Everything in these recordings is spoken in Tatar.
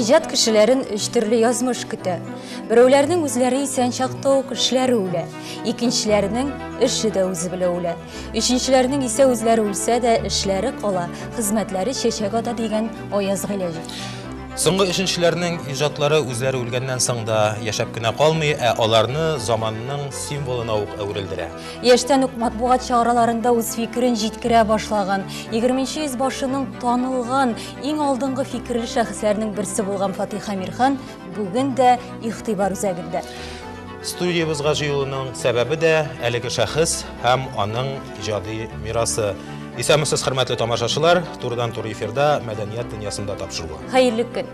Иҗат кешеләрен өч төрле язмыш көтә. Берәүләрнең үзләре исән чакта ук эшләре үлә. Икенчеләренең эше дә үзе белә үлә. Өченчеләренең исә үзләре үлсә дә эшләре кала, хезмәтләре чәчәк ата дигән Аяз Гыйләҗев. Соңгы өченчеләрнең иҗатлары үзләре үлгәннән соң да яшәп кенә калмый, ә аларны заманның символына ук әверелдерә. Яшьтән үк матбугат чараларында үз фикерен җиткерә башлаган, 20 йөз башының танылган, иң алдынгы фикерле шәхесләрнең берсе булган Фатих Әмирхан бүген дә игътибар үзәгендә. Студиябезгә җыелуның сәбәбе дә әлеге шәхес һәм аның иҗади мирасы. Исәнмесез, хөрмәтле тамашачылар, турыдан-туры эфирда Мәдәният дөньясында тапшыруы. Хәерле көн.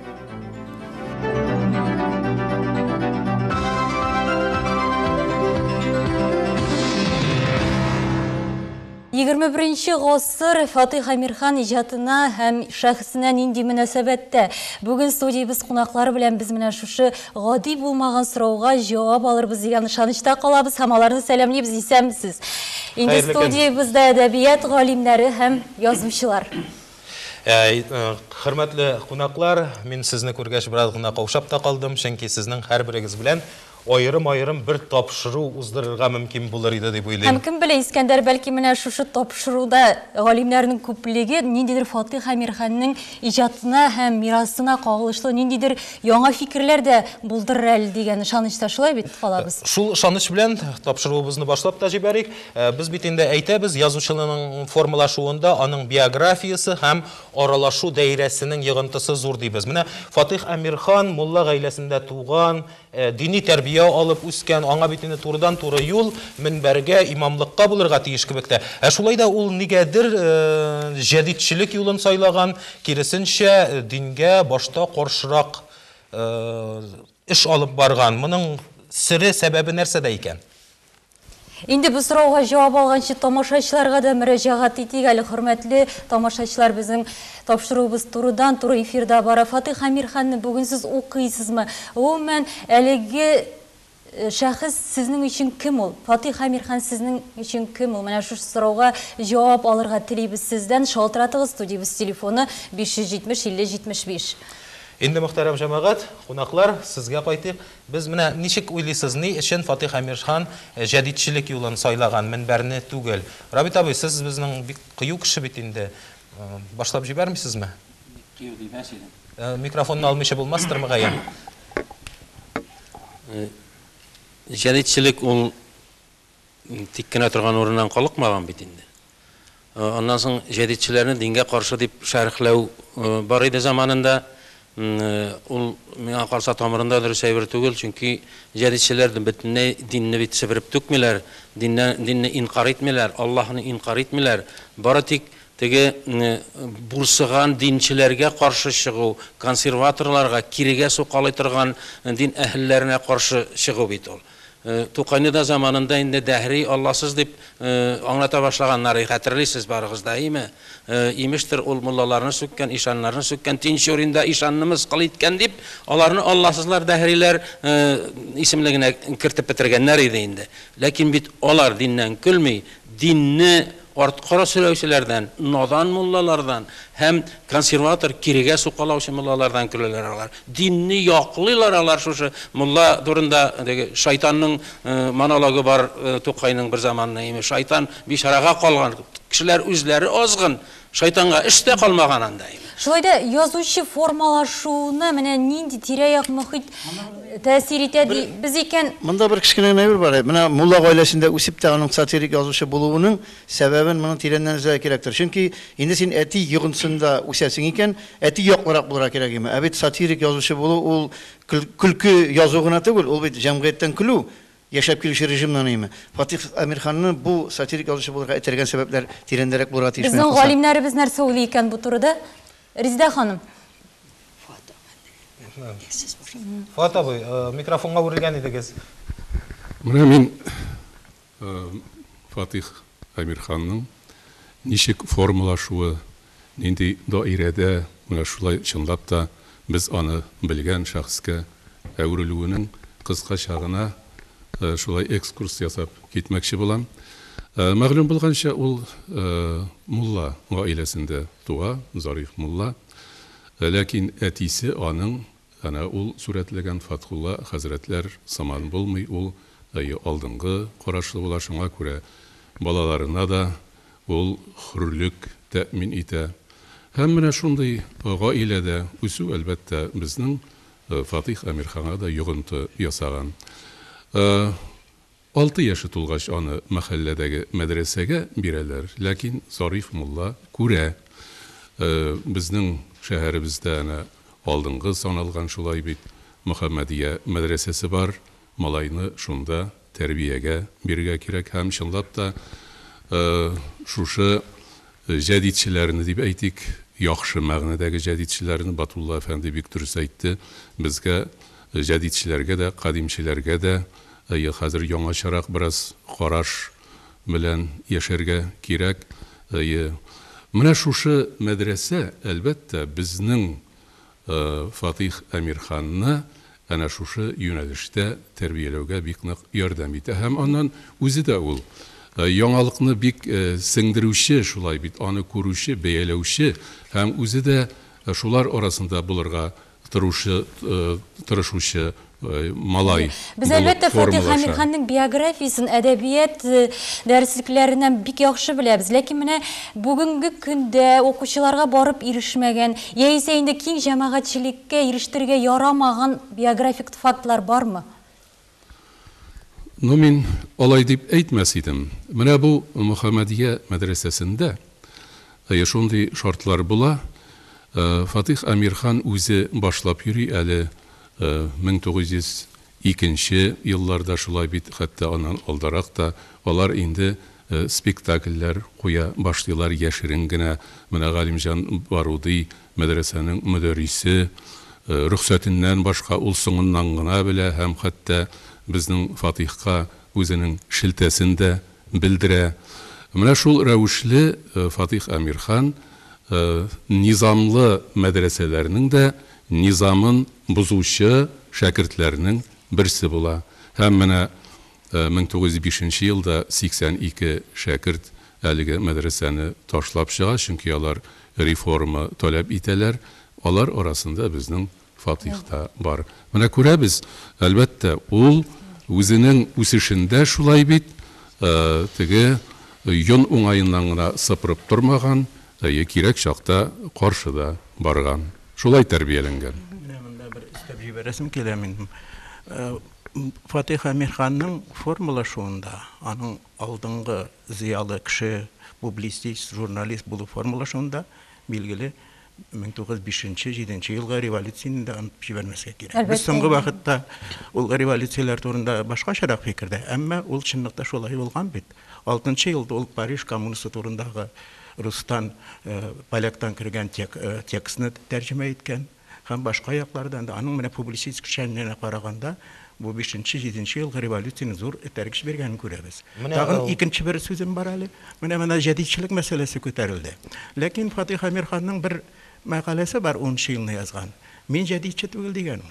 21 гасыр Фатих Әмирхан иҗатына һәм шәхесенә нинди мөнәсәбәттә? Бүген студиябез кунаклары белән без менә шушы гади булмаган сорауга җавап алырбыз дигән ышанычта калабыз һәм аларны сәламлибез. Исәнмесез. Инде студиябездә әдәбият галимнәре һәм язучылар. Хөрмәтле кунаклар, мин сезне күргәч бераз гына каушап та калдым, чөнки сезнең һәрберегез белән аерым-аерым бер тапшыру уздырырга мөмкин булыр иде дип уйлыйм. Һәм кем белә, Искәндәр, бәлки менә шушы тапшыруда галимнәрнең күплеге ниндидер Фатих Әмирханның иҗатына һәм мирасына кагылышлы ниндидер яңа фикерләр дә булдырыр әле дигән ышанычта шулай бит калабыз. Шул ышаныч белән тапшыруыбызны башлап та җибәрик. Без бит инде әйтәбез, язучының формалашуында аның биографиясе һәм аралашу даирәсенең йогынтысы зур дибез. Менә Фатих Әмирхан мулла гаиләсендә туган, Дини тәрбия алып үскән, аңа бит инде турыдан-туры юл мөнбәргә, имамлыкка булырга тиеш кебек тә. Ә шулай да ул нигәдер җәдитчелек юлын сайлаган, киресенчә, дингә башта каршырак эш алып барган. Моның сере, сәбәбе нәрсәдә икән? Инде бу сорауга җавап алганчы тамашачыларга да мөрәҗәгать итик әле, хөрмәтле тамашачылар, безнең тапшыруыбыз турыдан-туры эфирда бара. Фатих Әмирханны бүген сез укыйсызмы? Гомумән, әлеге э, шәхес сезнең өчен кем ул? Фатих Әмирхан сезнең өчен кем ул? Менә шушы сорауга җавап алырга телибез сездән. Шалтыратыгыз, студиябез телефоны 570 50 75. Инде, мөхтәрәм җәмәгать, кунаклар, сезгә кайтыйк. Без менә ничек уйлыйсыз, ни өчен Фатих Әмирхан җәдитчелек юлын сайлаган, мөнбәрне түгел? Рабит абый, сез безнең бик кыю кеше бит инде. Башлап җибәрмисезме? Бик кыю димәс идем. Микрофонны алмыйча булмастыр, мөгаен. Җәдитчелек ул тик кенә торган урыннан калыкмаган бит инде. Аннан соң җәдитчеләрне дингә каршы дип шәрехләү бар иде заманында. Ул миңа калса тамырында дөрес әйбер түгел, чөнки җәдитчеләр бөтенләй динне бит себереп түкмиләр, диннән динне инкарь итмиләр, Аллаһны инкарь итмиләр. Бары тик теге бурсыган динчеләргә каршы чыгу, консерваторларга, кирегә сукалый торган дин әһелләренә каршы чыгу бит ул. Тукайны да заманында инде дәһри, алласыз дип аңлата башлаганнар, хәтерлисез барыгыз да, әйеме? Имештер, ул муллаларны сүккән, ишаннарны сүккән, Тинчурин да ишанны мыскыл иткән дип, аларны алласызлар, дәһриләр исемлегенә кертеп бетергәннәр иде инде. Ләкин бит алар диннән көлми, динне Арткара сөйләүчеләрдән, надан муллалардан һәм консерватор, кирегә сукалаучы муллалардан көләләр алар. Динне яклыйлар алар шушы мулла турында теге шайтанның монологы бар Тукайның бер заманны, имеш, шайтан бичарага калган, кешеләр үзләре азгын, шайтанга эш тә калмаган анда, имеш. Шулай да язучы формалашуына менә нинди тирә-як мохит тәэсир итә ди без икән? Монда бер кечкенә генә әйбер бар. Менә мулла гаиләсендә үсеп тә аның сатирик язучы булуының сәбәбен моның тирәннән эзләргә кирәктер. Чөнки инде син әти йогынтысында үсәсең икән, әти яклырак булырга кирәк име. Ә бит сатирик язучы булу ул көлке язу гына түгел, ул бит җәмгыятьтән көлү, яшәп килүче режимнан име. Фатих Әмирханны бу сатирик язучы булырга этәргән сәбәпләр тирәндәрәк булырга тиеш, миңа Безнең калса. галимнәребез нәрсә уйлый икән бу турыда? Резидә ханым. Фоат абый, микрофонга үрелгән идегез. Менә мин Фатих Әмирханның ничек формалашуы, нинди даирәдә менә шулай чынлап та без аны белгән шәхескә әверелүенең кыскача гына шулай экскурс ясап китмәкче булам. Мәгълүм булганча, ул мулла гаиләсендә туа, Зариф мулла. Ләкин әтисе аның Әнә ул сурәтләгән Фатхулла хәзрәтләр сыман булмый, ул алдынгы карашлы була, шуңа күрә балаларына да ул хөрлек тәэмин итә. Һәм менә шундый гаиләдә үсү, әлбәттә, безнең Фатих Әмирханга да йогынты ясаган. 6 яше тулгач аны мәхәлләдәге мәдрәсәгә бирәләр, ләкин Зариф мулла күрә, безнең шәһәребездә әнә алдынгы саналган шулай бит Мөхәммәдия мәдрәсәсе бар, малайны шунда тәрбиягә бирергә кирәк һәм чынлап та шушы җәдитчеләрне дип әйтик, яхшы мәгънәдәге җәдитчеләрне, Батулла әфәнде бик дөрес әйтте, безгә җәдитчеләргә дә, кадимчеләргә дә хәзер яңачарак бераз караш белән яшәргә кирәк. Менә шушы мәдрәсә, әлбәттә, безнең Фатих Әмирханны әнә шушы юнәлештә тәрбияләүгә бик нык ярдәм итә. Һәм аннан үзе дә ул яңалыкны бик сеңдерүче, шулай бит, аны күрүче, бәяләүче һәм үзе дә шулар арасында булырга тырышучы малай. Без, әлбәттә, Фатих Әмирханның биографиясен әдәбият дәреслекләреннән бик яхшы беләбез. Ләкин менә бүгенге көндә укучыларга барып ирешмәгән, яисә инде киң җәмәгатьчелеккә ирештерергә ярамаган биографик фактлар бармы? Ну, мин алай дип әйтмәс идем. Менә бу Мөхәммәдия мәдрәсәсендә шундый шартлар була. Фатих Әмирхан үзе башлап йөри әле 1902 елларда, шулай бит, хәтта аннан алдарак та алар инде спектакльләр куя башлыйлар яшерен генә. Менә Галимҗан Баруди мәдрәсәнең мөдәррисе рөхсәтеннән башка ул соңыннан гына белә һәм хәтта безнең Фатихка үзенең шелтәсен дә белдерә. Менә шул рәвешле Фатих Әмирхан низамлы мәдрәсәләрнең дә низамын бозучы шәкертләрнең берсе була. Һәм менә 1905 елда 82 шәкерт әлеге мәдрәсәне ташлап чыга, чөнки алар реформа таләп итәләр. Алар арасында безнең Фатих та бар. Менә күрәбез, әлбәттә, ул үзенең үсешендә шулай бит, теге йон уңаеннан гына сыпырып тормаган, кирәк чакта каршы да барган. Шулай тәрбияләнгән. Менә монда бер өстәп җибәрәсем килә минем. Фатих Әмирханның формалашуында, аның алдынгы зыялы кеше, публицист, журналист булу формалашуында, билгеле, 1905-7 елгы революцияне дә онытып җибәрмәскә кирәк. Без соңгы вакытта ул революцияләр турында башкачарак фикердә, әмма ул чынлыкта шулай булган бит. 6 елда ул Париж коммунасы турындагы рустан, поляктан кергән текстны тәрҗемә иткән һәм башка яклардан да аның менә публицистик эшчәнлегенә караганда бу 5-7 елгы революцияне зур этәргеч биргәнен күрәбез. Тагын икенче бер сүзем бар әле. Менә җәдитчелек мәсьәләсе күтәрелде. Ләкин Фатих Әмирханның бер мәкаләсе бар, 10 елны язган. Мин җәдитче түгел дигән ул.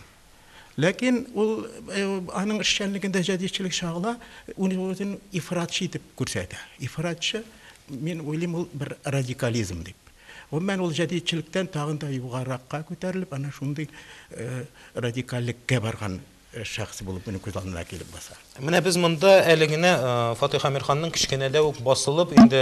Ләкин ул аның эшчәнлегендә җәдитчелек чагыла, үзен ифратчы итеп күрсәтә. Ифратчы, мин уйлыйм, ул бер радикализм дип. Гомумән ул җәдитчелектән тагын да югарыракка күтәрелеп, ана шундый радикальлеккә барган шәхес булып минем күз алдына килеп баса. Менә без монда әле генә Фатих Әмирханның кечкенәдә үк басылып, инде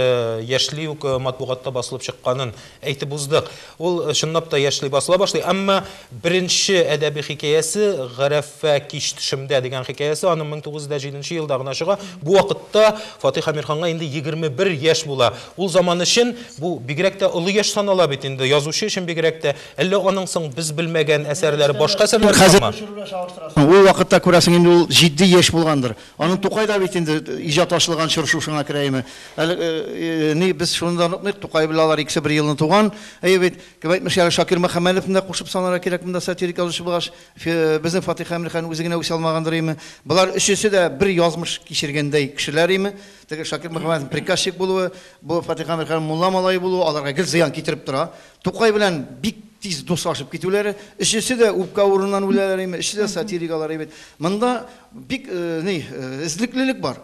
яшьли үк матбугатта басылып чыкканын әйтеп уздык. Ул чынлап та яшьли басыла башлый, әмма беренче әдәби хикәясе Гарәфә кич төшемдә дигән хикәясе аның 1907 елда гына чыга. Бу вакытта Фатих Әмирханга инде 21 яшь була. Ул заман өчен бу бигрәк тә олы яшь санала бит инде, язучы өчен бигрәк тә. Әллә аның соң без белмәгән әсәрләре, башка әсәрләре бармы? Ул вакытта күрәсең инде ул җитди яшь булгандыр. Аның Тукай да бит инде иҗат ачылган чор шушыңа керәйме. Әле ни без шуны да онытмыйк, Тукай белән алар икесе бер елны туган. Әйе бит, кем әйтмеш, әле Шакир Мөхәммәдовны да кушып санарга кирәк монда сатирик язучы булгач, безнең Фатих Әмирхан үзе генә үсә алмагандыр име. Болар өчесе дә бер язмыш кичергәндәй кешеләр име. Теге Шакир Мөхәммәдовның приказчик булуы, бу Фатих Әмирхан мулла малае булуы аларга гел зыян китереп тора. Тукай белән бик тиз дуслашып китүләре, өчесе дә үпкә урыннан үләләр име, өчесе дә сатирик алар бит. Монда бик эзлеклелек бар.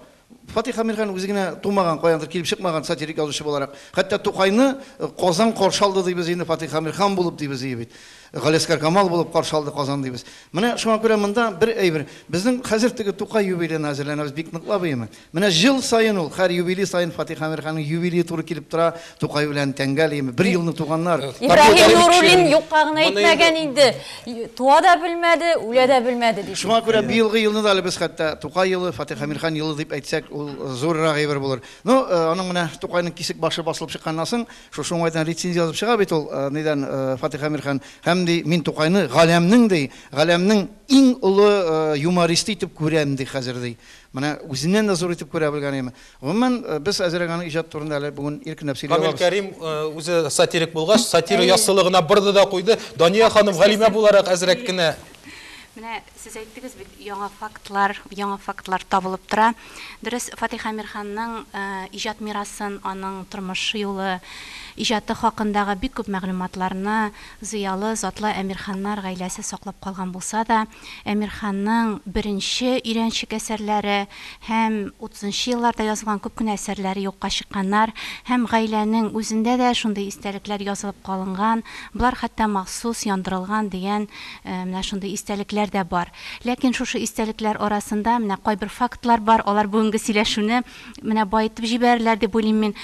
Фатих Әмирхан үзе генә тумаган, каяндыр килеп чыкмаган сатирик язучы буларак. Хәтта Тукайны Казан каршы алды дибез инде, Фатих Әмирхан булып дибез бит. Галиәсгар Камал булып каршы алды Казан дибез. Менә шуңа күрә монда бер әйбер. Безнең хәзер теге Тукай юбилеена әзерләнәбез бик ныклап әйеме. Менә җыл саен ул, һәр юбилей саен Фатих Әмирханның юбилее туры килеп тора, Тукай белән тәңгәл әйеме. Бер елны туганнар. Ибраһим Нуруллин юкка гына әйтмәгән инде. Туа да белмәде, үлә дә белмәде дип. Шуңа күрә быелгы елны да әле без хәтта Тукай елы, Фатих Әмирхан елы дип әйтсәк, ул зуррак әйбер булыр. Ну, аның менә Тукайның кисек башы басылып чыкканнан соң, шушы уңайдан рецензия язып чыга бит ул, нидән, Фатих Әмирхан. Һәм ди, мин Тукайны галәмнең ди, галәмнең иң олы юмористы итеп күрәм ди хәзер ди. Менә үзеннән дә зур итеп күрә белгән име. Гомумән, без әзрәк аның иҗат турында әле бүген иркенләп сөйли Гамил алабыз. Кәрим үзе сатирик булгач, сатира яссылыгына борды да куйды. Дания ханым галимә буларак әзрәк кенә. Менә сез әйттегез бит, яңа фактлар, яңа фактлар табылып тора. Дөрес, Фатих Әмирханның иҗат мирасын, аның тормыш юлы, иҗаты хакындагы бик күп мәгълүматларны зыялы, затлы Әмирханнар гаиләсе саклап калган булса да, Әмирханның беренче өйрәнчек әсәрләре һәм утызынчы елларда язылган күп кенә әсәрләре юкка чыкканнар һәм гаиләнең үзендә дә шундый истәлекләр язылып калынган, болар хәтта махсус яндырылган дигән менә шундый истәлекләр дә бар. Ләкин шушы истәлекләр арасында менә кайбер фактлар бар, алар бүгенге сөйләшүне менә баетып җибәрерләр дип уйлыйм мин.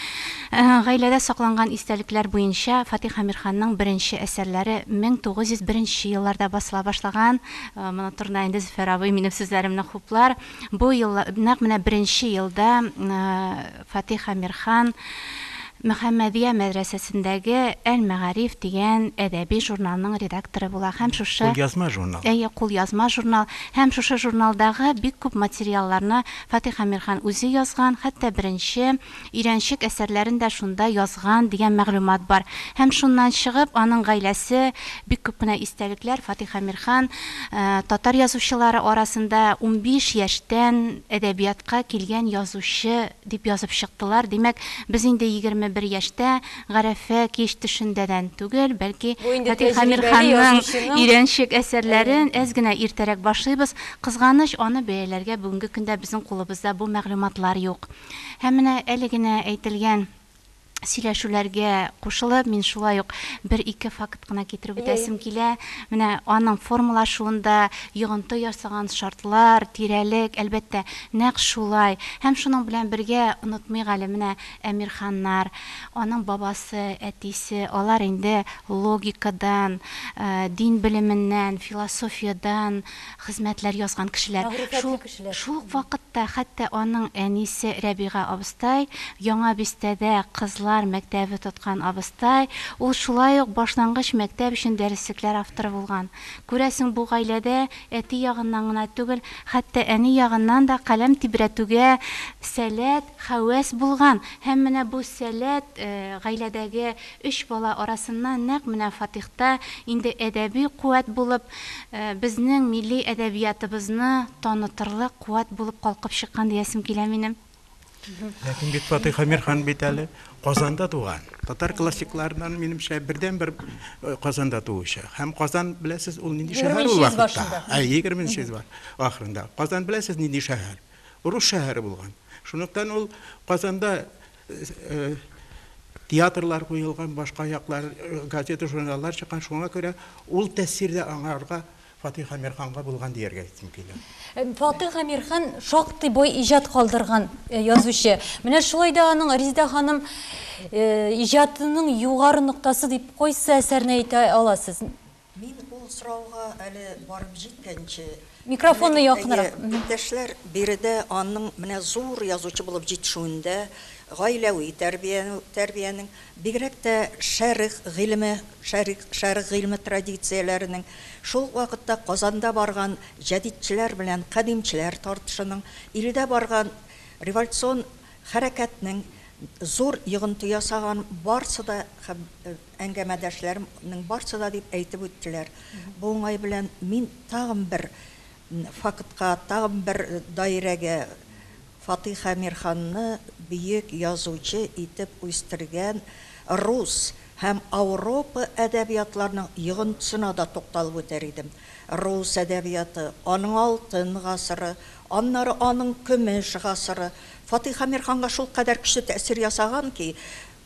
Гаиләдә сакланган истәлекләр буенча Фатих Әмирханның беренче әсәрләре 1901 нче елларда басыла башлаган. Моны турында инде Зөфәр абый минем сүзләремне хуплар. Бу ел, нәкъ менә беренче елда Фатих Әмирхан Мөхәммәдия мәдрәсәсендәге Әл-Мәгариф дигән әдәби журналның редакторы була һәм шушы Кулъязма журнал. Әйе, кулъязма журнал. Һәм шушы журналдагы бик күп материалларны Фатих Әмирхан үзе язган, хәтта беренче өйрәнчек әсәрләрен дә шунда язган дигән мәгълүмат бар. Һәм шуннан чыгып, аның гаиләсе, бик күп кенә истәлекләр Фатих Әмирхан татар язучылары арасында 15 яшьтән әдәбиятка килгән язучы дип язып чыктылар. Димәк, без инде 21 яшьтә Гарәфә кич төшендәдән түгел, бәлки Фатих Әмирханның өйрәнчек әсәрләрен әз генә иртәрәк башлыйбыз. Кызганыч, аны бәяләргә бүгенге көндә безнең кулыбызда бу мәгълүматлар юк. Һәм менә әле генә әйтелгән сөйләшүләргә кушылып, мин шулай ук бер-ике факт кына китереп үтәсем килә. Менә аның формалашуында йогынты ясаган шартлар, тирәлек, әлбәттә, нәкъ шулай. Һәм шуның белән бергә онытмыйк әле, менә Әмирханнар, аның бабасы, әтисе, алар инде логикадан, дин белеменнән, философиядән хезмәтләр язган кешеләр. Мәгърифәтле кешеләр. Шул ук вакытта хәтта аның әнисе Рәбига абыстай, Яңа Бистәдә кызлар мәктәбе тоткан абыстай, ул шулай ук башлангыч мәктәп өчен дәреслекләр авторы булган. Күрәсең, бу гаиләдә әти ягыннан гына түгел, хәтта әни ягыннан да каләм тибрәтүгә сәләт, хәвәс булган һәм менә бу сәләт гаиләдәге өч бала арасыннан нәкъ менә Фатихта инде әдәби куәт булып, безнең милли әдәбиятыбызны танытырлык куәт булып калкып чыккан диясем килә минем. Ләкин бит Фатих Әмирхан бит әле Казанда туган. Татар классикларыннан, минемчә, бердәнбер Казанда туучы. Һәм Казан, беләсез, ул нинди шәһәр ул вакытта? Ә, 20 йөз ахырында. Казан, беләсез, нинди шәһәр? Рус шәһәре булган. Шунлыктан ул Казанда театрлар куелган, башка яклар, газета, журналлар чыккан. Шуңа күрә ул тәэсир дә аңарга Фатих Әмирханга булган дияргә әйтсем килә. Фатих Әмирхан шактый бай иҗат калдырган язучы. Менә шулай да аның Резеда ханым иҗатының югары ноктасы дип кайсы әсәрне әйтә аласыз? Мин ул сорауга әле барып җиткәнче, Микрофонны якынрак. Иптәшләр, биредә аның менә зур язучы булып җитешүендә гаиләви тәрбиянең, бигрәк тә шәрык гыйлеме, шәрык, шәрык гыйлеме традицияләренең, шул ук вакытта Казанда барган җәдитчеләр белән кадимчеләр тартышының, илдә барган революцион хәрәкәтнең зур йогынты ясаган барсы да һәм Әңгәмәдәшләремнең барсы да дип әйтеп үттеләр. Бу уңай белән мин тагын бер фактка, тагын бер даирәгә Фатыйх Әмирханны бөек язучы итеп үстергән рус һәм Ауропа әдәбиятларының йогынтысына да тукталып үтәр идем. Рус әдәбияты, аның алтын гасыры, аннары аның көмеш гасыры Фатыйх Әмирханга шулкадәр көчле тәэсир ясаган ки,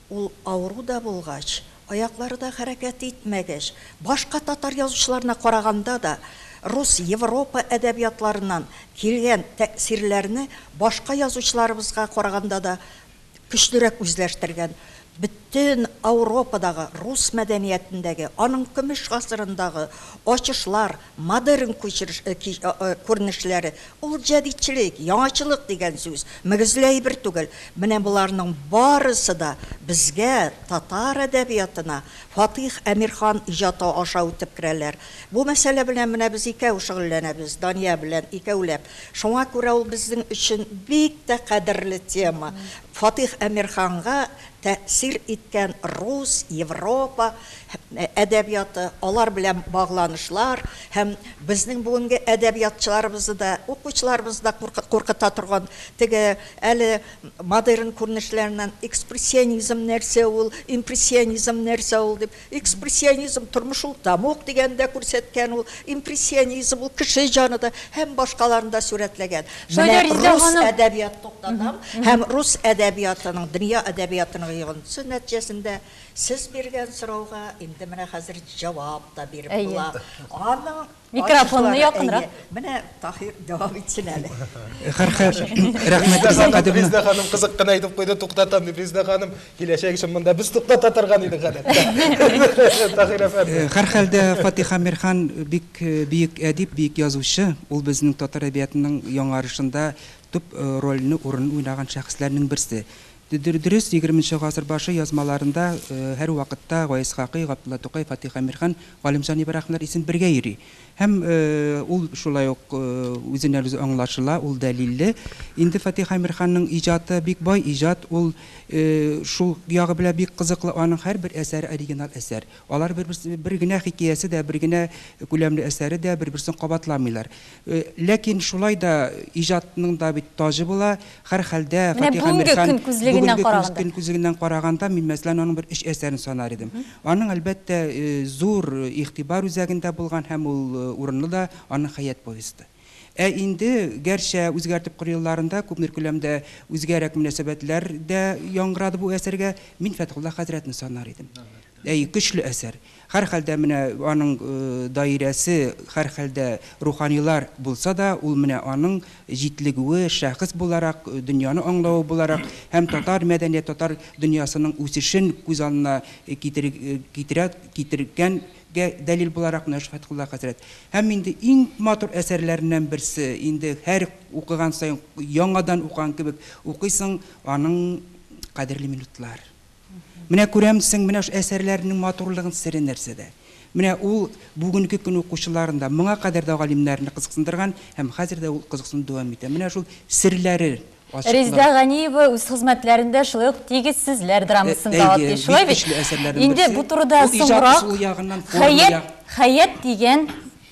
Ул авыру да булгач, Аяклары да хәрәкәт итмәгәч, башка татар язучыларына караганда да, рус, Европа әдәбиятларыннан килгән тәэсирләрне башка язучыларыбызга караганда да көчлерәк үзләштергән. Бөтен Ауропадагы, рус мәдәниятендәге, аның көмеш гасырындагы ачышлар, модерн күчереш, күренешләре, ул җәдитчелек, яңачылык дигән сүз, мөгезле әйбер түгел. Менә боларның барысы да безгә, татар әдәбиятына, Фатыйх Әмирхан иҗаты аша үтеп керәләр. Бу мәсьәлә белән менә без икәү шөгыльләнәбез, Дания белән икәүләп. Шуңа күрә ул безнең өчен бик тә кадерле тема. Фатыйх Әмирханга тәэсир иткән рус, Европа әдәбияты, алар белән багланышлар һәм безнең бүгенге әдәбиятчыларыбызны да, укучыларыбызны да куркыта торган теге әле модерн күренешләреннән экспрессионизм нәрсә ул, импрессионизм нәрсә ул дип. Экспрессионизм тормыш ул тәмуг дигәндә күрсәткән ул, импрессионизм ул кеше җаны да һәм башкаларны да сурәтләгән. Менә рус әдәбият туктатам һәм рус әдәбиятының, дөнья әдәбиятының йогынтысы нәтиҗәсендә сез биргән сорауга инде менә хәзер җавап та биреп була. Аның Микрофонны якынрак. Менә Таһир дәвам итсен әле. Рәхмәт, Резеда ханым. Резеда ханым кызык кына әйтеп куйды, туктатам дип. Резеда ханым, киләчәк өчен монда без туктата торган идек гадәттә. Таһир әфәнде. Һәрхәлдә Фатих Әмирхан бик бөек әдип, бөек язучы. Ул безнең татар әдәбиятының яңарышында төп рольне, урынын уйнаган шәхесләрнең берсе. Дөрес, егерменче гасыр башы язмаларында һәрвакытта Гаяз Хакый, Габдулла Тукай, Фатих Әмирхан, Галимҗан Ибраһимнар исем бергә йөри. Һәм ул шулай ук үзеннән-үзе аңлашыла, ул дәлилле. Инде Фатих Әмирханның иҗаты бик бай иҗат, ул шул ягы белән бик кызыклы, аның һәрбер әсәре оригинал әсәр. Алар бер-берсе, бер генә хикәясе дә, бер генә күләмле әсәре дә бер-берсен кабатламыйлар. Ләкин шулай да иҗатның да бит таҗы була. Һәрхәлдә Менә Фатих бүгенге Әмирхан көн күзлегеннән бүгенге караганда. көн күзлегеннән караганда, мин, мәсәлән, аның бер өч әсәрен санар идем. Аның, әлбәттә, зур игътибар үзәгендә булган һәм ул урынлы да аның Хәят повесте. Ә инде, гәрчә үзгәртеп кору елларында күпмедер күләмдә үзгәрәк мөнәсәбәтләр дә яңгырады бу әсәргә, мин Фәтхулла хәзрәтне санар идем. Әй, көчле әсәр. Һәрхәлдә менә аның даирәсе, һәрхәлдә руханилар булса да, ул менә аның җитлегүе, шәхес буларак, дөньяны аңлавы буларак һәм татар мәдәният, татар дөньясының үсешен күз алдына китерә, китергәнгә дәлил буларак менә Фәтхулла хәзрәт. Һәм инде иң матур әсәрләреннән берсе, инде һәр укыган саен яңадан укыган кебек укыйсың, аның Кадерле минутлар. Менә күрәмсең, менә шу әсәрләрнең матурлыгын сере нәрсәдә. Менә ул бүгенге көн укучыларын да, моңа кадәр дә галимнәрне кызыксындырган һәм хәзер дә ул кызыксыну дәвам итә. Менә шул серләре ачыклар. Резеда Ганиева үз хезмәтләрендә шулай ук Тигезсезләр драмасын да атый. Әйе, Шулай бик бит? көчле әсәрләрнең Инде берсе. бу турыда Ул иҗат соңрак ысулы ягыннан, форма Хәят, ягыннан. Хәят дигән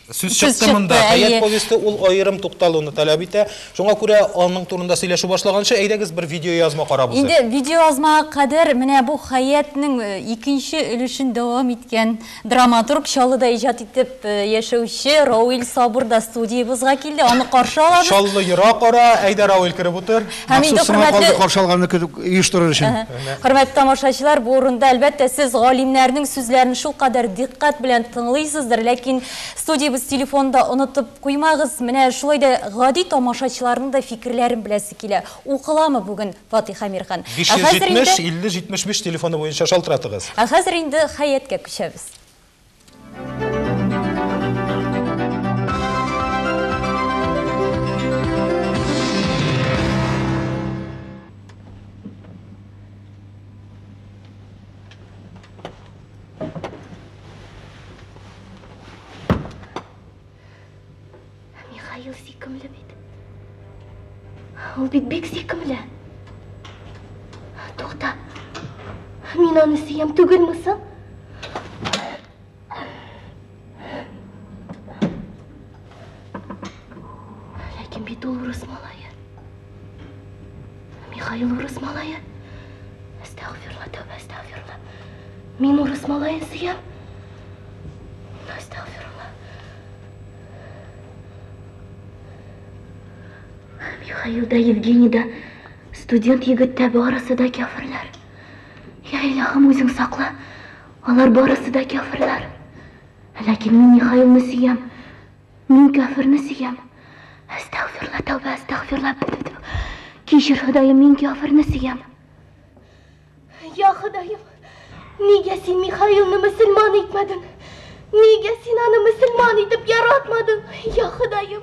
Сүз Сүз чыкты монда. чыкты, Хәят әйе. повесте ул аерым тукталуны таләп итә. Шуңа күрә аның турында сөйләшү башлаганчы, әйдәгез бер видеоязма карап узыйк. Инде видеоязмага кадәр менә бу Хәятнең икенче өлешен дәвам иткән драматург, Чаллыда иҗат итеп яшәүче Рауил Сабур да студиябезгә килде. Аны каршы алабыз. Чаллы ерак ара, әйдә Рауил кереп утыр. Һәм инде Махсус сыңа хөрмәтле калды каршы алганны көтеп оештырыр өчен. Хөрмәтле тамашачылар, бу урында әлбәттә сез галимнәрнең сүзләрен шулкадәр дикъкать белән тыңлыйсыздыр, ләкин студиябез телефонда онытып куймагыз. Менә шулай да гади тамашачыларның да фикерләрен беләсе килә. Укыламы бүген Фатих Әмирхан? 570 50 75 телефоны буенча шалтыратыгыз. Ә хәзер инде Хәяткә күчәбез. Михаил сөйкемле бит. Ул бит бик сөйкемле. Тукта. Мин аны сөям түгелме соң? Ләкин бит ул урыс малае. Михаил урыс малае. Әстәгъфирулла, тәүбә, әстәгъфирулла. Мин урыс малаен сөям. Әстәгъфирулла. Михаил да, Евгений да, студент егет тә, барысы да кяферләр. Я илаһым, үзең сакла. Алар барысы да кяферлар. Ләкин мин Михаилны сөям. Мин кяферне сөям. Әстәгъфирулла, тәүбә, әстәгъфирулла. Кичер, Ходаем, мин кяферне сөям. Я Ходаем, нигә син Михаилны мөселман итмәдең? Нигә син аны мөселман итеп яратмадың? Я Ходаем.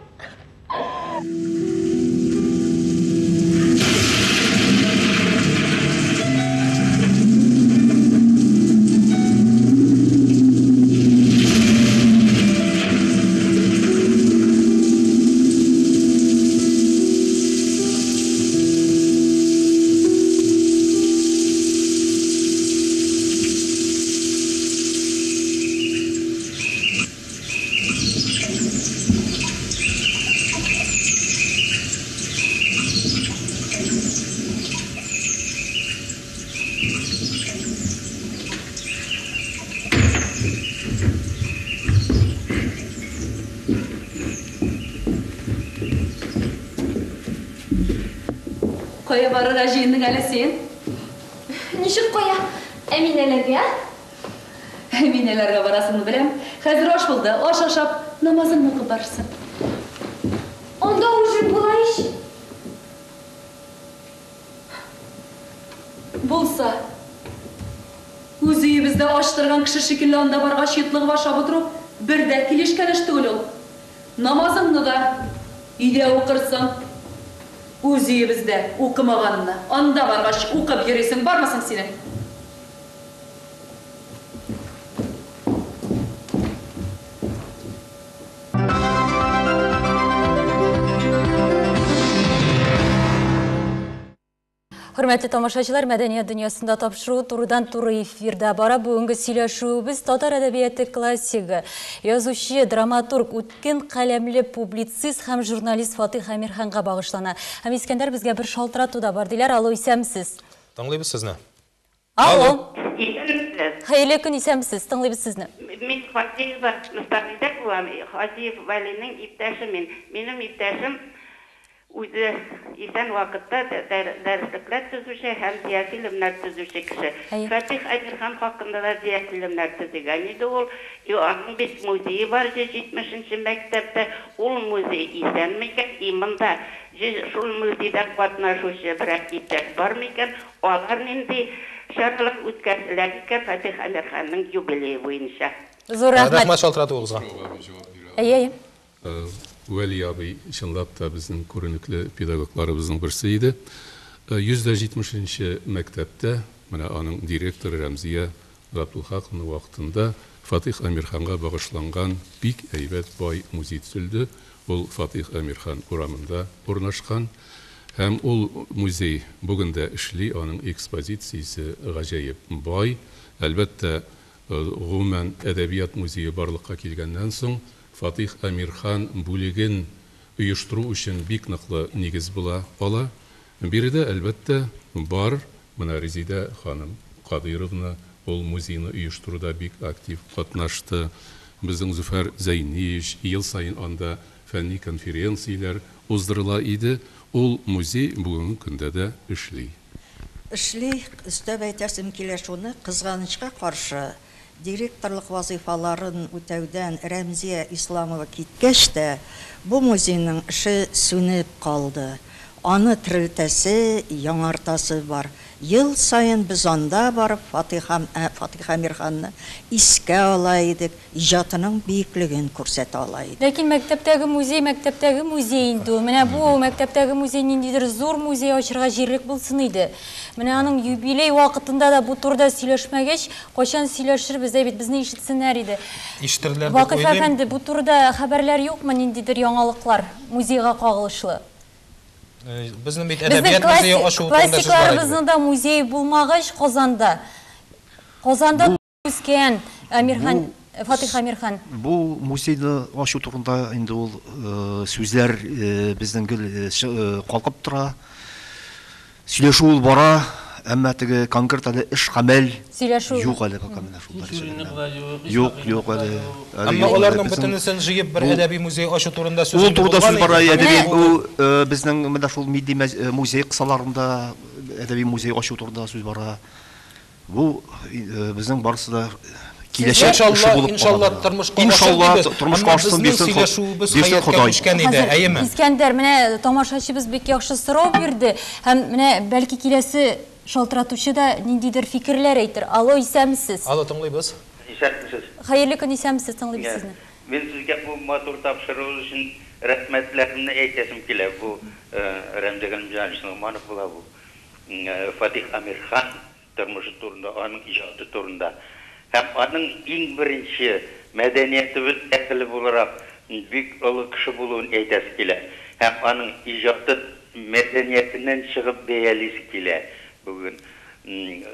Кая барырга җыендың әле син? Ничек кая? Әминәләргә? Әминәләргә барасыңны беләм. Хәзер аш булды. Аш ашап, намазыңны укып барырсың. Анда ужин була ич. Булса. Үз өебездә ач торган кеше шикелле анда баргач йотлыгып ашап утыру бер дә килешкән эш түгел ул. Намазыңны да өйдә укырсың. Үз өебездә укымаганны, анда баргач укып йөрисең бармы соң синең? Хөрмәтле тамашачылар, мәдәният дөньясында тапшыру турыдан-туры эфирда бара. Бүгенге сөйләшүебез татар әдәбияты классигы, язучы, драматург, үткен каләмле публицист һәм журналист Фатих Әмирханга багышлана. Һәм Искәндәр безгә бер шалтырату да бар диләр. Алло, исәнмесез. Тыңлыйбыз сезне. Алло. Исәнмесез. Хәерле көн, исәнмесез. Тыңлыйбыз сезне. Мин Фатиева Мөстәгыйдә булам. Хаҗиев Вәлинең иптәше мин. Минем иптәшем үзе исән вакытта дәреслекләр төзүче һәм диафильмнар төзүче кеше. Фатих Әмирхан хакында да диафильмнар төзегән иде ул. И аның бит музее бар 170 нче мәктәптә. Ул музей исән микән? И монда шул музейда катнашучы берәр иптәш бар микән? Алар нинди чаралар үткәрделәр икән Фатих Әмирханның юбилее буенча? Зур рәхмәт. Рәхмәт шалтыратуыгызга. Әйе, әйе. Вәли абый чынлап та безнең күренекле педагогларыбызның берсе иде. 170 нче мәктәптә, менә аның директоры Рәмзия Габдулхаковна вакытында Фатих Әмирханга багышланган бик әйбәт бай музей төзелде. Ул Фатих Әмирхан урамында урнашкан. Һәм ул музей бүген дә эшли, аның экспозициясе гаҗәеп бай. Әлбәттә, гомумән, әдәбият музее барлыкка килгәннән соң, Фатих Әмирхан бүлеген оештыру өчен бик ныклы нигез була ала. Биредә, әлбәттә, бар, менә Резидә ханым Кадыйровна ул музейны оештыруда бик актив катнашты. Безнең Зөфәр Зәйниевич ел саен анда фәнни конференцияләр уздырыла иде. Ул музей бүгенге көндә дә эшли. Эшли, өстәп әйтәсем килә шуны, кызганычка каршы, директорлык вазыйфаларын үтәүдән Рәмзия Исламова киткәч тә, бу музейның эше сүнеп калды. Аны терелтәсе, яңартасы бар. Ел саен без анда барып Фатих Фатих Әмирханны искә ала идек, иҗатының биеклеген күрсәтә ала идек. Ләкин мәктәптәге музей мәктәптәге музей инде ул. Менә бу мәктәптәге музей ниндидер зур музей ачырга җирлек булсын иде. Менә аның юбилей вакытында да бу турыда сөйләшмәгәч, кайчан сөйләшербез, әй бит безне ишетсеннәр иде. Ишетерләр дип Вакыйф уйлыйм. әфәнде, бу турыда хәбәрләр юкмы, ниндидер яңалыклар музейга кагылышлы? Безнең бит Безнең әдәбият музее ачу турында сүз бара иде. классикларыбызның да музей булмагач Казанда. Казанда үскән Әмирхан, Фатих Әмирхан. Бу музейны ачу турында инде ул сүзләр безнең гел калкып тора. Сөйләшү ул бара, әмма теге конкрет әле эш гамәл Сөйләшү. юк әле пока менә шул дәрәҗәдә. Юк, юк әле. Әмма аларның бөтенесен җыеп бер әдәби музей ачу турында сүз Ул турында сүз бара, әдәби Бу безнең менә шул милли музей кысаларында әдәби музей ачу турында сүз бара. Бу безнең барысы да киләчәк эше булып кала. Иншалла, тормышка ашыр Иншалла, дибез. тормышка Әмма ашсын, безнең бирсен сөйләшүебез бирсен хәятка Ходай. күчкән иде, Хәзер, әйеме? Искәндәр, менә тамашачыбыз бик яхшы сорау бирде. Һәм менә бәлки киләсе шалтыратучы да ниндидер фикерләр әйтер. Алло, исәнмесез. Алло, тыңлыйбыз. Исәнмесез. Хәерле көн, исәнмесез, тыңлыйбыз сезне. Мин сезгә бу матур тапшыруыгыз өчен рәхмәтләремне әйтәсем килә. Бу Рәмзи Галимҗанович Ногманов була бу. Фатих Әмирхан тормышы турында, аның иҗаты турында. Һәм аның иң беренче мәдәниятебез әһеле буларак бик олы кеше булуын әйтәсе килә. Һәм аның иҗаты мәдәниятеннән чыгып бәялисе килә бүген.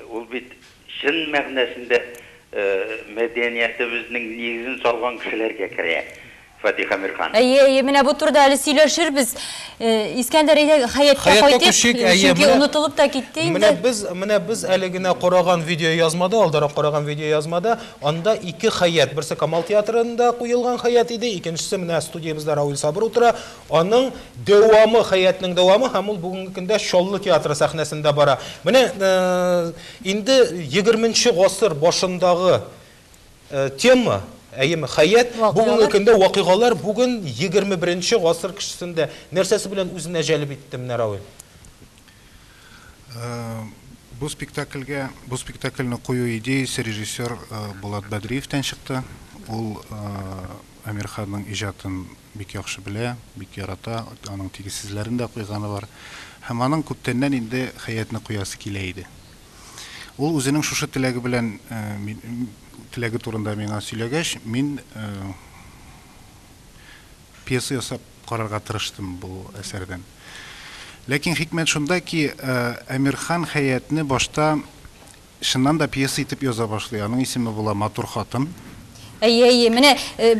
Ул бит чын мәгънәсендә мәдәниятебезнең нигезен салган кешеләргә керә. Фатих Әмирхан. Әйе, әйе, менә бу турыда әле сөйләшербез. Искәндәр, әйдә, Хәятка Хәятка кайтыйк, күчик, әйе, чөнки менә онытылып та китте менә инде. без, менә без әле генә караган видеоязмада, алдарак караган видеоязмада, анда ике Хәят, берсе Камал театрында куелган Хәят иде, икенчесе менә студиябездә Равил Сабыр утыра, аның дәвамы, Хәятнең дәвамы, һәм ул бүгенге көндә Чаллы театры сәхнәсендә бара. Менә инде егерменче гасыр башындагы Тема, әйеме, хәят, бүгенге көндә вакыйгалар бүген 21 гасыр кешесендә нәрсәсе белән үзенә җәлеп итте менә Равил? Бу спектакльгә, бу спектакльне кую идеясе режиссер Булат Бәдриевтән чыкты. Ул Әмирханның иҗатын бик яхшы белә, бик ярата, аның тигезсезләрен дә куйганы бар. Һәм аның күптәннән инде Хәятне куясы килә иде. Ул үзенең шушы теләге белән теләге турында миңа сөйләгәч, мин пьеса ясап карарга тырыштым бу әсәрдән. Ләкин хикмәт шунда ки, Әмирхан Хәятне башта чыннан да пьеса итеп яза башлый. Аның исеме була Матур хатын. Әйе, әйе, менә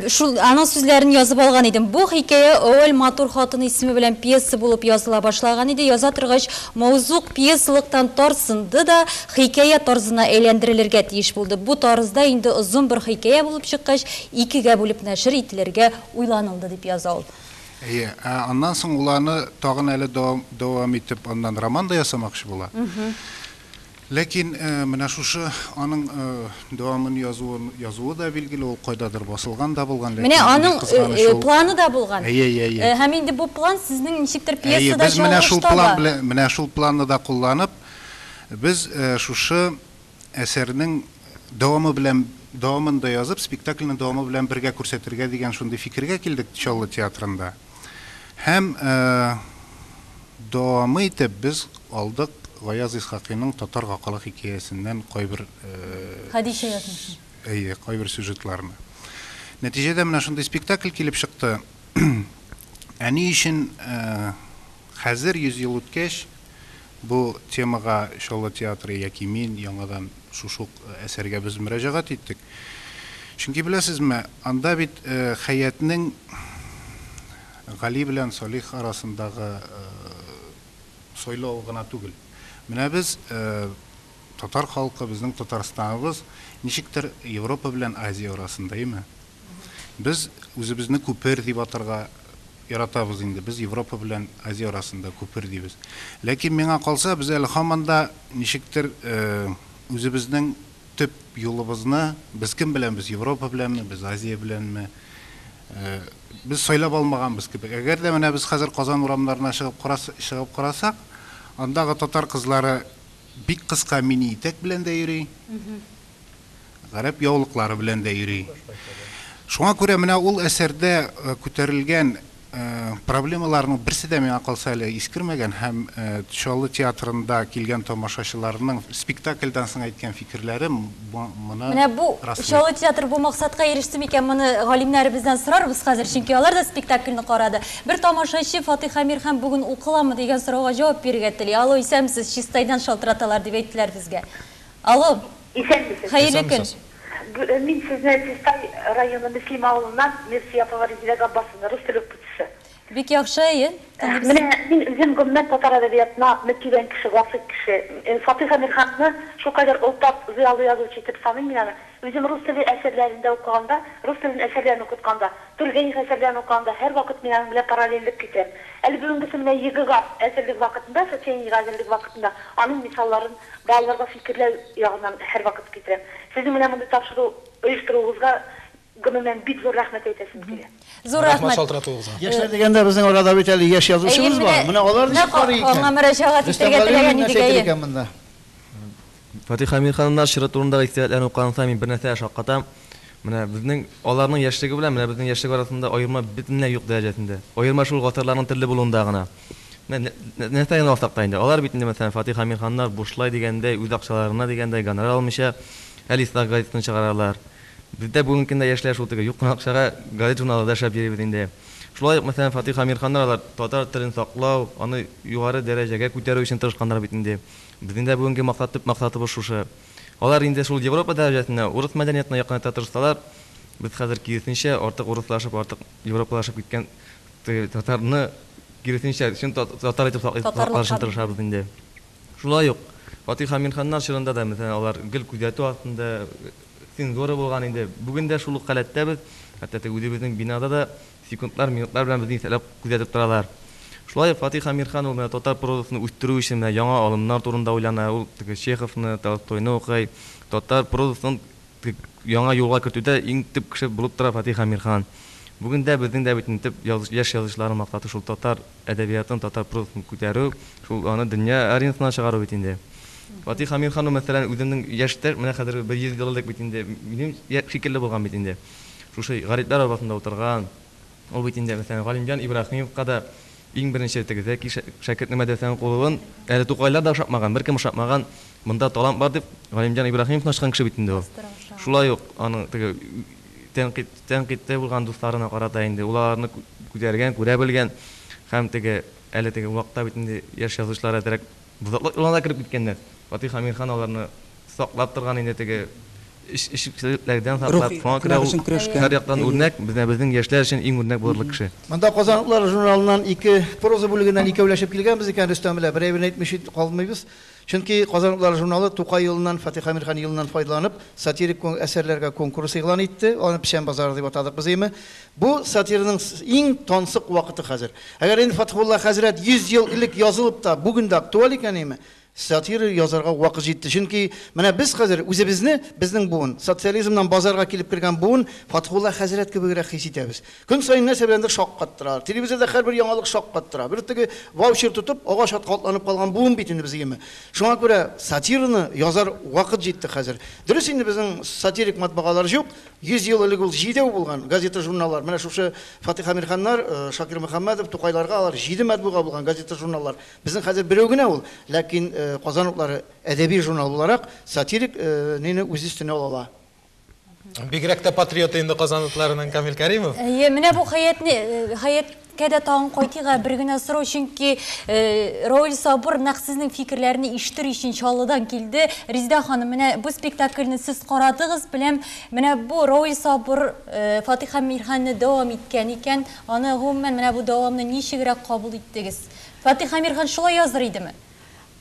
шул аның сүзләрен язып алган идем. Бу хикәя әүвәл Матур хатын исеме белән пьеса булып языла башлаган иде. Яза торгач, маузуг пьесалыктан тарсынды да, хикәя тарзына әйләндерелергә тиеш булды. Бу тарызда инде озын бер хикәя булып чыккач, икегә бүлеп нәшер ителергә уйланылды, дип яза ул. Әйе, ә аннан соң ул аны тагын әле дәвам итеп, аннан роман да ясамакчы була. Ләкин менә шушы аның дәвамын язуын язуы да билгеле, ул кайдадыр басылган да булган, Менә ләкин аның бик кызганыч ул. планы да булган. Әйе, әйе, әйе. Һәм инде бу план сезнең ничектер Әйе, пьесада без менә чагылыш шул таба. план белән, менә шул планны да кулланып, без шушы әсәрнең дәвамы белән, дәвамын да язып, спектакльне дәвамы белән бергә күрсәтергә дигән шундый фикергә килдек Чаллы театрында. Һәм Дәвамы итеп без алдык Гаяз Исхакыйның Татар гакылы хикәясеннән кайбер, Хәдичә язмышы. әйе, кайбер сюжетларны. Нәтиҗәдә менә шундый спектакль килеп чыкты. Ә ни өчен хәзер, 100 ел үткәч, бу темага Чаллы театры яки мин яңадан шушы ук әсәргә без мөрәҗәгать иттек? Чөнки, беләсезме, анда бит Хәятнең Гали белән Салих арасындагы сайлау гына түгел. Менә без, татар халкы, безнең Татарстаныбыз ничектер Европа белән Азия арасында, әйеме? Без үзебезне күпер дип атарга яратабыз инде, без Европа белән Азия арасында күпер дибез. Ләкин миңа калса, без әле һаман да ничектер үзебезнең төп юлыбызны, без кем белән, без Европа беләнме, без Азия беләнме, Без сайлап алмаганбыз кебек. Әгәр дә менә без хәзер Казан урамнарына чыгып карас, чыгып карасак, андагы татар кызлары бик кыска мини итәк белән дә йөри, гарәп яулыклары белән дә йөри. Шуңа күрә менә ул әсәрдә күтәрелгән проблемаларның берсе дә миңа калса әле искермәгән һәм Чаллы театрында килгән тамашачыларның спектакльдән соң әйткән фикерләре моны Менә бу раслый. Чаллы театры бу максатка иреште микән, моны галимнәребездән сорарбыз хәзер, чөнки алар да спектакльне карады. Бер тамашачы Фатыйх Әмирхан бүген укыламы дигән сорауга җавап бирергә тели. Алло, исәнмесез, Чистайдан шалтыраталар дип әйттеләр безгә. Алло. Исәнмесез. Хәерле көн. Исәнмесез. Мин сезне Чистай районы Мөслим авылыннан Мирсияпова Резидә Габбасовна, рус теле укытучысы. Бик яхшы, әйе. Менә мин үзем гомумән татар әдәбиятына мөкибән кеше, гашыйк кеше. Фатыйх Әмирханны шулкадәр олпат, зыялы язучы итеп саныйм мин аны. Үзем рус теле әсәрләрен дә укыганда, рус телен әсәрләрен укытканда, Тургенев әсәрләрен укыганда һәрвакыт мин аның белән параллельлек китерәм. Әле бүгенгесе менә ЕГЭга әзерлек вакытында, сочинениегә әзерлек вакытында аның мисалларын балаларга фикерләү ягыннан һәрвакыт китерәм. Сезнең менә мондый тапшыру оештыруыгызга Гомумән, бик зур рәхмәт әйтәсем килә. Зур рәхмәт. шалтыратуыгызга. Яшьләр дигәндә безнең арада бит әле яшь язучыбыз бар. Менә алар ничек карый икән? Аңа мөрәҗәгать итәргә теләгән идек, әйе. Фатих Әмирханнар чоры турындагы истәлекләрне укыган саен мин бер нәрсәгә шаккатам. Менә безнең аларның яшьлеге белән менә безнең яшьлек арасында аерма бөтенләй юк дәрәҗәсендә. Аерма шул гасырларның төрле булуында гына. Менә нәрсә генә алсак та инде. Алар бит инде, мәсәлән, Фатих Әмирханнар бушлай дигәндәй, үз акчаларына дигәндәй, гонорар алмыйча, Әл-Ислах газетасын чыгаралар. Бездә бүгенге көндә яшьләр шул теге юк кына акчага газет-журналларда эшләп йөрибез инде. Шулай ук, мәсәлән, Фатих Әмирханнар алар татар телен саклау, аны югары дәрәҗәгә күтәрү өчен тырышканнар бит инде. Безнең дә бүгенге максат, төп максатыбыз шушы. Алар инде шул Европа дәрәҗәсенә, урыс мәдәниятына якынайта тырышсалар, без хәзер киресенчә, артык урыслашып, артык европалашып киткән теге татарны киресенчә, чын татар итеп саклый, саклар өчен тырышабыз инде. Шулай ук Фатих Әмирханнар чорында да, мәсәлән, алар гел күзәтү астында, цензура булган инде. Бүген дә шул ук халәттә без, хәтта теге үзебезнең бинада да секундлар, минутлар белән безне исәпләп күзәтеп торалар. Шулай ук Фатих Әмирхан ул менә татар прозасын үстерү өчен менә яңа алымнар турында уйлана, ул теге Чеховны, Толстойны укый. Татар прозасын Яңа юлга кертүдә иң төп кеше булып тора Фатих Әмирхан. Бүген дә безнең дә бит инде төп яшь язучыларның максаты шул татар әдәбиятын, татар прозасын күтәрү, шул аны дөнья аренасына чыгару бит инде. Фатих Әмирхан ул, мәсәлән, үземнең яшьтә, менә хәзер бер 100 ел элек бит инде, минем шикелле булган бит инде. Шушы гарипләр арбасында утырган. Ул бит инде, мәсәлән, Галимҗан Ибраһимовка да иң беренче теге Зәки шәкертнең мәдрәсәне куылуын әле Тукайлар да ошатмаган, беркем ошатмаган, монда талант бар дип, Галимҗан Ибраһимовны ачкан кеше бит инде ул. Шулай ук аның теге тәнкыйть, тәнкыйтьтә булган дусларына карата инде ул аларны күтәргән, күрә белгән һәм теге әле теге вакытта бит инде яшь язучылар әзрәк бозаклык юлына да кереп киткәннәр. Фатих Әмирхан аларны саклап торган инде теге эчүчелекләрдән саклап, Рухи шуңа күрә әхлак ул өчен көрәшкән. һәр яктан Әйе. үрнәк, безнең безнең яшьләр өчен иң үрнәк булырлык кеше. Монда Казан утлары журналыннан ике проза бүлегеннән икәүләшеп килгәнбез икән Рөстәм белән, бер әйберне әйтмичә калмыйбыз. Чөнки Казан утлары журналы Тукай елыннан, Фатих Әмирхан елыннан файдаланып, сатирик әсәрләргә конкурс игълан итте. Аны Печән базары дип атадык без, әйеме? Бу сатираның иң тансык вакыты хәзер. Әгәр инде Фатхулла хәзрәт 100 ел элек язылып та, бүген дә актуаль икән, әйеме? Сатира язарга вакыт җитте. Чөнки менә без хәзер үзебезне, безнең буын, социализмнан базарга килеп кергән буын, Фатхулла хәзрәт кебегрәк хис итәбез. Көн саен нәрсә беләндер шаккаттыра. Телевизорда һәрбер яңалык шаккаттыра. Бер теге ваучер тотып, агач атка атланып калган буын бит инде без, иеме. Шуңа күрә сатираны язар вакыт җитте хәзер. Дөрес инде безнең сатирик матбагалар җук. 100 ел элек ул җидәү булган газета-журналлар. Менә шушы Фатих Әмирханнар, Шакир Мөхәммәдов, Тукайларга алар җиде матбуга булган газета-журналлар. Безнең хәзер берәү генә ул, ләкин Казан утлары әдәби журнал буларак сатирик нине үз өстенә ала ала. Бигрәк тә патриоты инде Казан утларының Камил Кәримов. Әйе, менә бу Хәятне, Хәяткә дә тагын кайтыйк ә, бер генә сорау, чөнки Равил Сабыр нәкъ сезнең фикерләрне ишетер өчен Чаллыдан килде. Резидә ханым, менә бу спектакльне сез карадыгыз, беләм. Менә бу Равил Сабыр Фатих Әмирханны дәвам иткән икән, аны гомумән менә бу дәвамны ничегрәк кабул иттегез? Фатих Әмирхан шулай языр идеме?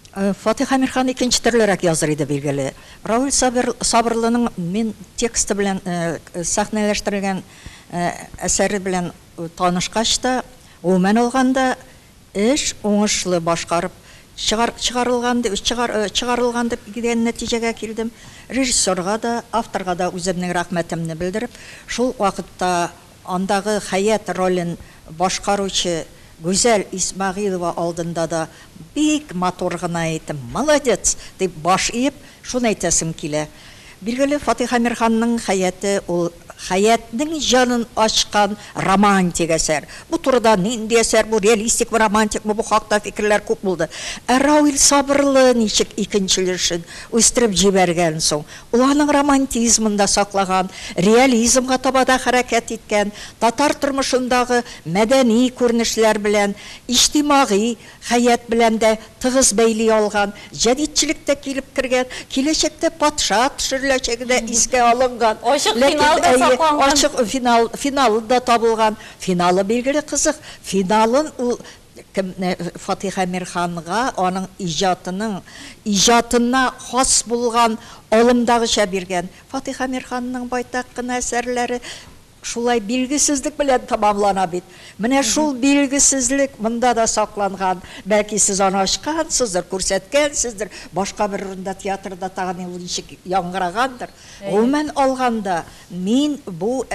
Фатих Әмирхан икенче төрлерәк языр иде, билгеле. Равил Сабир, Сабырлының мин тексты белән сәхнәләштерелгән әсәре белән танышкач та, гомумән алганда, эш уңышлы башкарып чыгар, чыгарылган дип, чыгар, чыгарылган дип дигән нәтиҗәгә килдем. Режиссерга да, авторга да үземнең рәхмәтемне белдереп, шул вакытта Андагы Хәят ролен башкаручы Гүзәл Исмәгыйлова алдында да бик матур гына итеп, Молодец! дип баш иеп, шуны әйтәсем килә. Билгеле, Фатих Әмирханның Хәяте ул Хәятнең җанын ачкан романтик әсәр. Бу турыда нинди әсәр бу, реалистикмы, романтикмы, бу хакта фикерләр күп булды. Ә Равил Сабырлы ничек икенче өлешен үстереп җибәргән соң? Ул аның романтизмын да саклаган, реализмга таба да хәрәкәт иткән, татар тормышындагы мәдәни күренешләр белән иҗтимагый Хәят белән дә тыгыз бәйли алган, җәдитчелек тә килеп кергән, киләчәктә патша төшереләчәге дә искә алынган. Ачык Ләкин, финал да әйе, сакланган. ачык финал, финалы да табылган. Финалы билгеле кызык. Финалын ул кем Фатих Әмирханга аның иҗатының иҗатына хас булган алымдагыча биргән. Фатих Әмирханның байтак кына әсәрләре шулай билгесезлек белән тәмамлана бит. Менә шул билгесезлек монда да сакланган. Бәлки сез аны ачкансыздыр, күрсәткәнсездер, башка бер урында театрда тагын ул ничек яңгырагандыр. Гомумән алганда, мин бу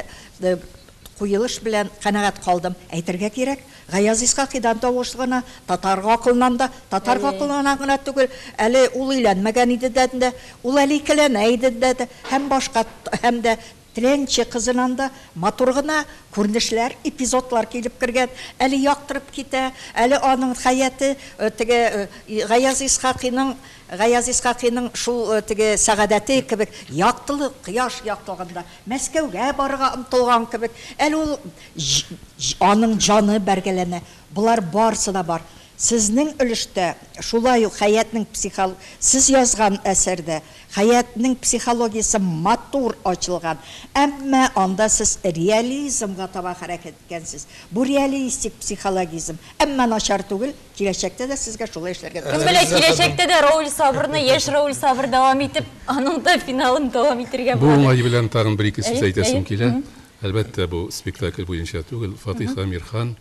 куелыш белән канәгать калдым. Әйтергә кирәк, Гаяз Исхакыйдан тавыш гына, татар гакылыннан да, татар гакылыннан гына түгел, әле ул өйләнмәгән иде дә, дә, ул әле икеләнә иде дә, дә, һәм башка, һәм дә Теләнче кызынан да матур гына күренешләр, эпизодлар килеп кергән, әле яктырып китә, әле аның хәяте теге Гаяз Исхакыйның Гаяз Исхакыйның шул теге сәгадәте кебек яктылык, кояш яктылыгында Мәскәүгә барырга омтылган кебек, әле ул аның җаны бәргәләнә. Болар барысы да бар. Сезнең өлештә шулай ук Хәятнең психол сез язган әсәрдә Хәятнең психологиясе матур ачылган, әмма анда сез реализмга таба хәрәкәт иткәнсез. Бу реалистик психологизм, әмма начар түгел, киләчәктә дә сезгә шулай эшләргә Кем белә, киләчәктә дә Рауль Сабырны, яшь Рауль Сабыр дәвам итеп, аның да финалын дәвам итергә Бу буладыр. уңай белән тагын бер-ике сүз әйтәсем килә. Әлбәттә, бу спектакль буенча түгел. Фатих Әмирхан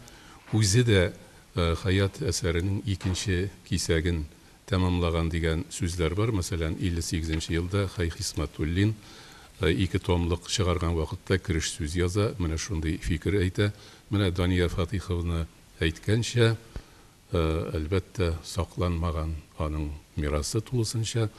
үзе дә Хәят әсәренең икенче кисәген тәмамлаган дигән сүзләр бар. Мәсәлән, 58 нче елда Хәй Хисмәтуллин ике томлык чыгарган вакытта кереш сүз яза, менә шундый фикер әйтә. Менә Дания Фатыйховна әйткәнчә, әлбәттә, сакланмаган аның мирасы тулысынча.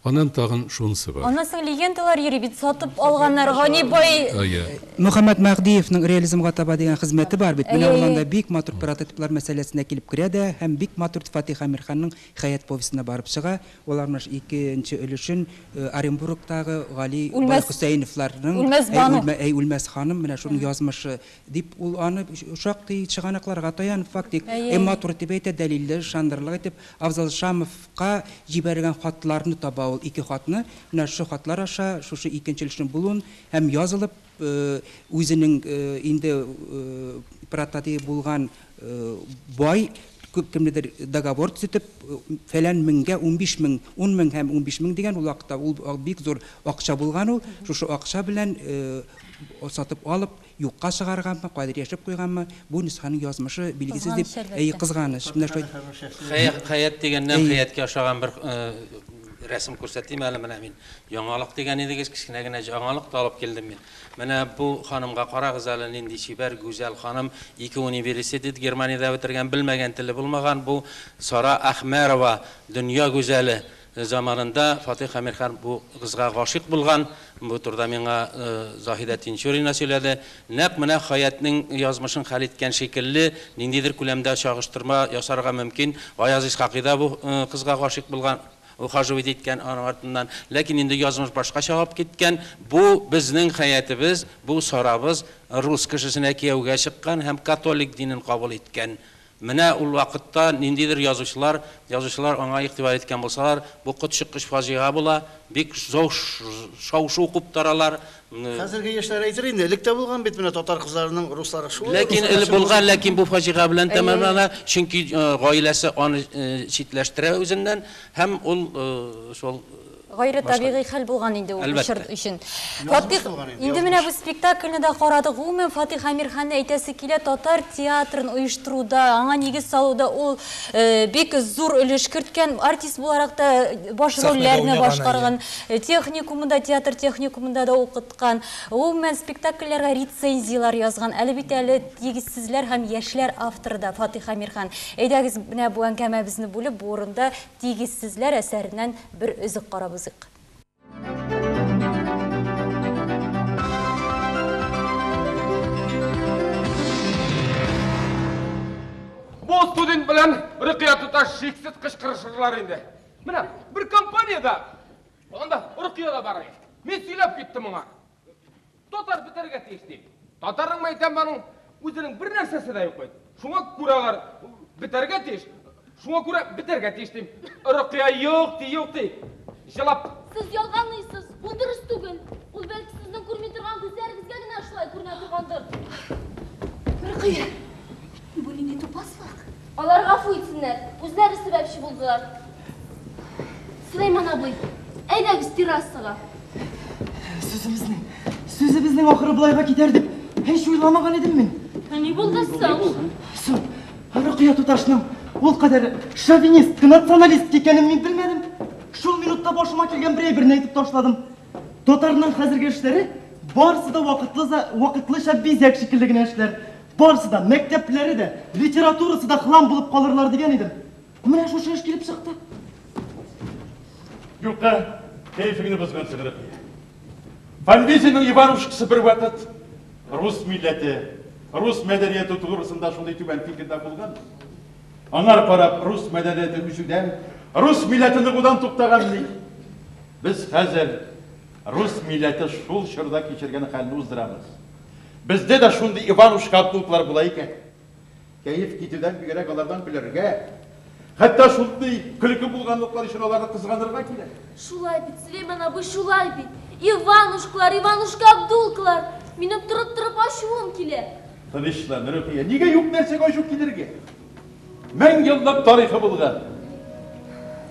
Аннан тагын шунысы бар. Аннан соң легендалар йөри бит, сатып алганнар, Гани бай. Әйе. Мөхәммәт Мәһдиевның Реализмга таба дигән хезмәте бар бит. Менә ул анда бик матур прототиплар мәсьәләсенә килеп керә дә һәм бик матур Фатих Әмирханның Хәят повестена барып чыга. Алар менә икенче өлешен Оренбургтагы Гали бай Хөсәеновларның, әй, Үлмәс ханым, менә шуның язмышы Дип, ул аны шактый чыганакларга таянып, фактик, ә матур итеп әйтә, дәлилле, ышандырырлык итеп, Афзал Шамовка җибәрелгән хатларны таба ул, ике хатны. Менә шушы хатлар аша шушы икенче өлешнең булуын һәм язылып, үзенең инде прототибы булган бай күп кемнедер договор төзетеп, фәлән меңгә, 15 мең, 10 мең һәм 15 мең дигән, ул вакытта ул бик зур акча булган ул, шушы акча белән сатып алып, Юкка чыгарганмы, кайдыр яшереп куйганмы, бу нөсхәнең язмышы билгесез дип, әйе, кызганыч. Менә шулай. Хәят дигәннән, Хәяткә ошаган бер рәсем күрсәтим әле менә мин. Яңалык дигән идегез, кечкенә генә яңалык та алып килдем мин. Менә бу ханымга карагыз әле, нинди чибәр, гүзәл ханым, ике университет Германиядә бетергән, белмәгән теле булмаган бу Сара Әхмәрова, дөнья гүзәле. Заманында Фатыйх Әмирхан бу кызга гашыйк булган. Бу турыда миңа Заһидә Тинчурина сөйләде. Нәкъ менә Хәятнең язмышын хәл иткән шикелле, ниндидер күләмдә чагыштырма ясарга мөмкин. Гаяз Исхакый да бу кызга гашыйк булган, ухаживать иткән аның артыннан. Ләкин инде язмыш башкача алып киткән. Бу безнең Хәятебез, бу Сарабыз рус кешесенә кияүгә чыккан һәм католик динен кабул иткән. Менә ул вакытта ниндидер язучылар, язучылар аңа игътибар иткән булсалар, бу котчыккыч фаҗига була, бик зур шау-шу куптаралар. Хәзерге яшьләр әйтер инде, элек тә булган бит менә татар кызларының руслар шулай Ләкин элек булган, ләкин бу фаҗига белән тәмамлана, чөнки гаиләсе аны читләштерә үзеннән һәм ул шул Гайре табигый хәл булган инде ул чор өчен. Фатих, инде менә бу спектакльне дә карадык. Гомумән, Фатих Әмирханны әйтәсе килә, татар театрын оештыруда, аңа нигез салуда ул бик зур өлеш керткән. Артист буларак та баш рольләрне башкарган, техникумында, театр техникумында да укыткан. Гомумән, спектакльләргә рецензияләр язган. Әле бит әле Тигезсезләр һәм Яшьләр авторы да Фатих Әмирхан. Әйдәгез, менә бу әңгәмәбезне бүлеп, бу урында Тигезсезләр әсәреннән бер өзек карап узыйк. Бу студент белән Рөкыя туташ шиксез кычкырышырлар инде. Менә бер компаниядә анда Рөкыя да бар иде. Мин сөйләп киттем моңа. Татар бетәргә тиеш дип. Татарның, мәйтәм, аның үзенең бер нәрсәсе дә юк бит. Шуңа күрә алар бетәргә тиеш. Шуңа күрә бетәргә тиеш дим. Рөкыя юк ди, юк ди. Җылап. Сез ялганлыйсыз, ул дөрес түгел. Ул бәлки сезнең күрми торган күзләрегезгә генә шулай күренә торгандыр. Рөкыя, бу нинди тупаслык? Алар гафу итсеннәр, үзләре сәбәпче булдылар. Сөләйман абый, әйдәгез террасага. Сүзебезнең, сүзебезнең ахыры болайга китәр дип һич уйламаган идем мин. Ә ни булды соң? Соң, Рөкыя туташның ул кадәр шовинист, националист икәнен мин белмәдем. Шул минутта башыма килгән бер әйберне әйтеп ташладым. Татарның хәзерге эшләре барысы да вакытлы, вакытлыча бизәк шикелле генә эшләр. Барысы да, мәктәпләре дә, литературасы да хлам булып калырлар дигән идем. Менә шушы эш килеп чыкты. Юкка кәефеңне бозгансың, Рөкыя. Фонвизинның Иванушкасы бервакыт рус милләте, рус мәдәнияте турысында шундый түбән фикердә булган. Аңар карап, рус мәдәнияте үсүдән, рус милләте ныгудан туктаган ни? Без хәзер рус милләте шул чорда кичергән хәлне уздырабыз. Бездә дә шундый Иванушка Абдулкалар була икән. Кәеф китүдән бигрәк алардан көләргә, хәтта шундый көлке булганлыклары өчен аларны кызганырга кирәк. Шулай бит, Сөләйман абый, шулай бит. Иванушкалар, Иванушка-Абдулкалар! Минем торып-торып ачуым килә. Тынычлан, Рөкыя, нигә юк нәрсәгә ачу килергә? Мең еллык тарихы булган,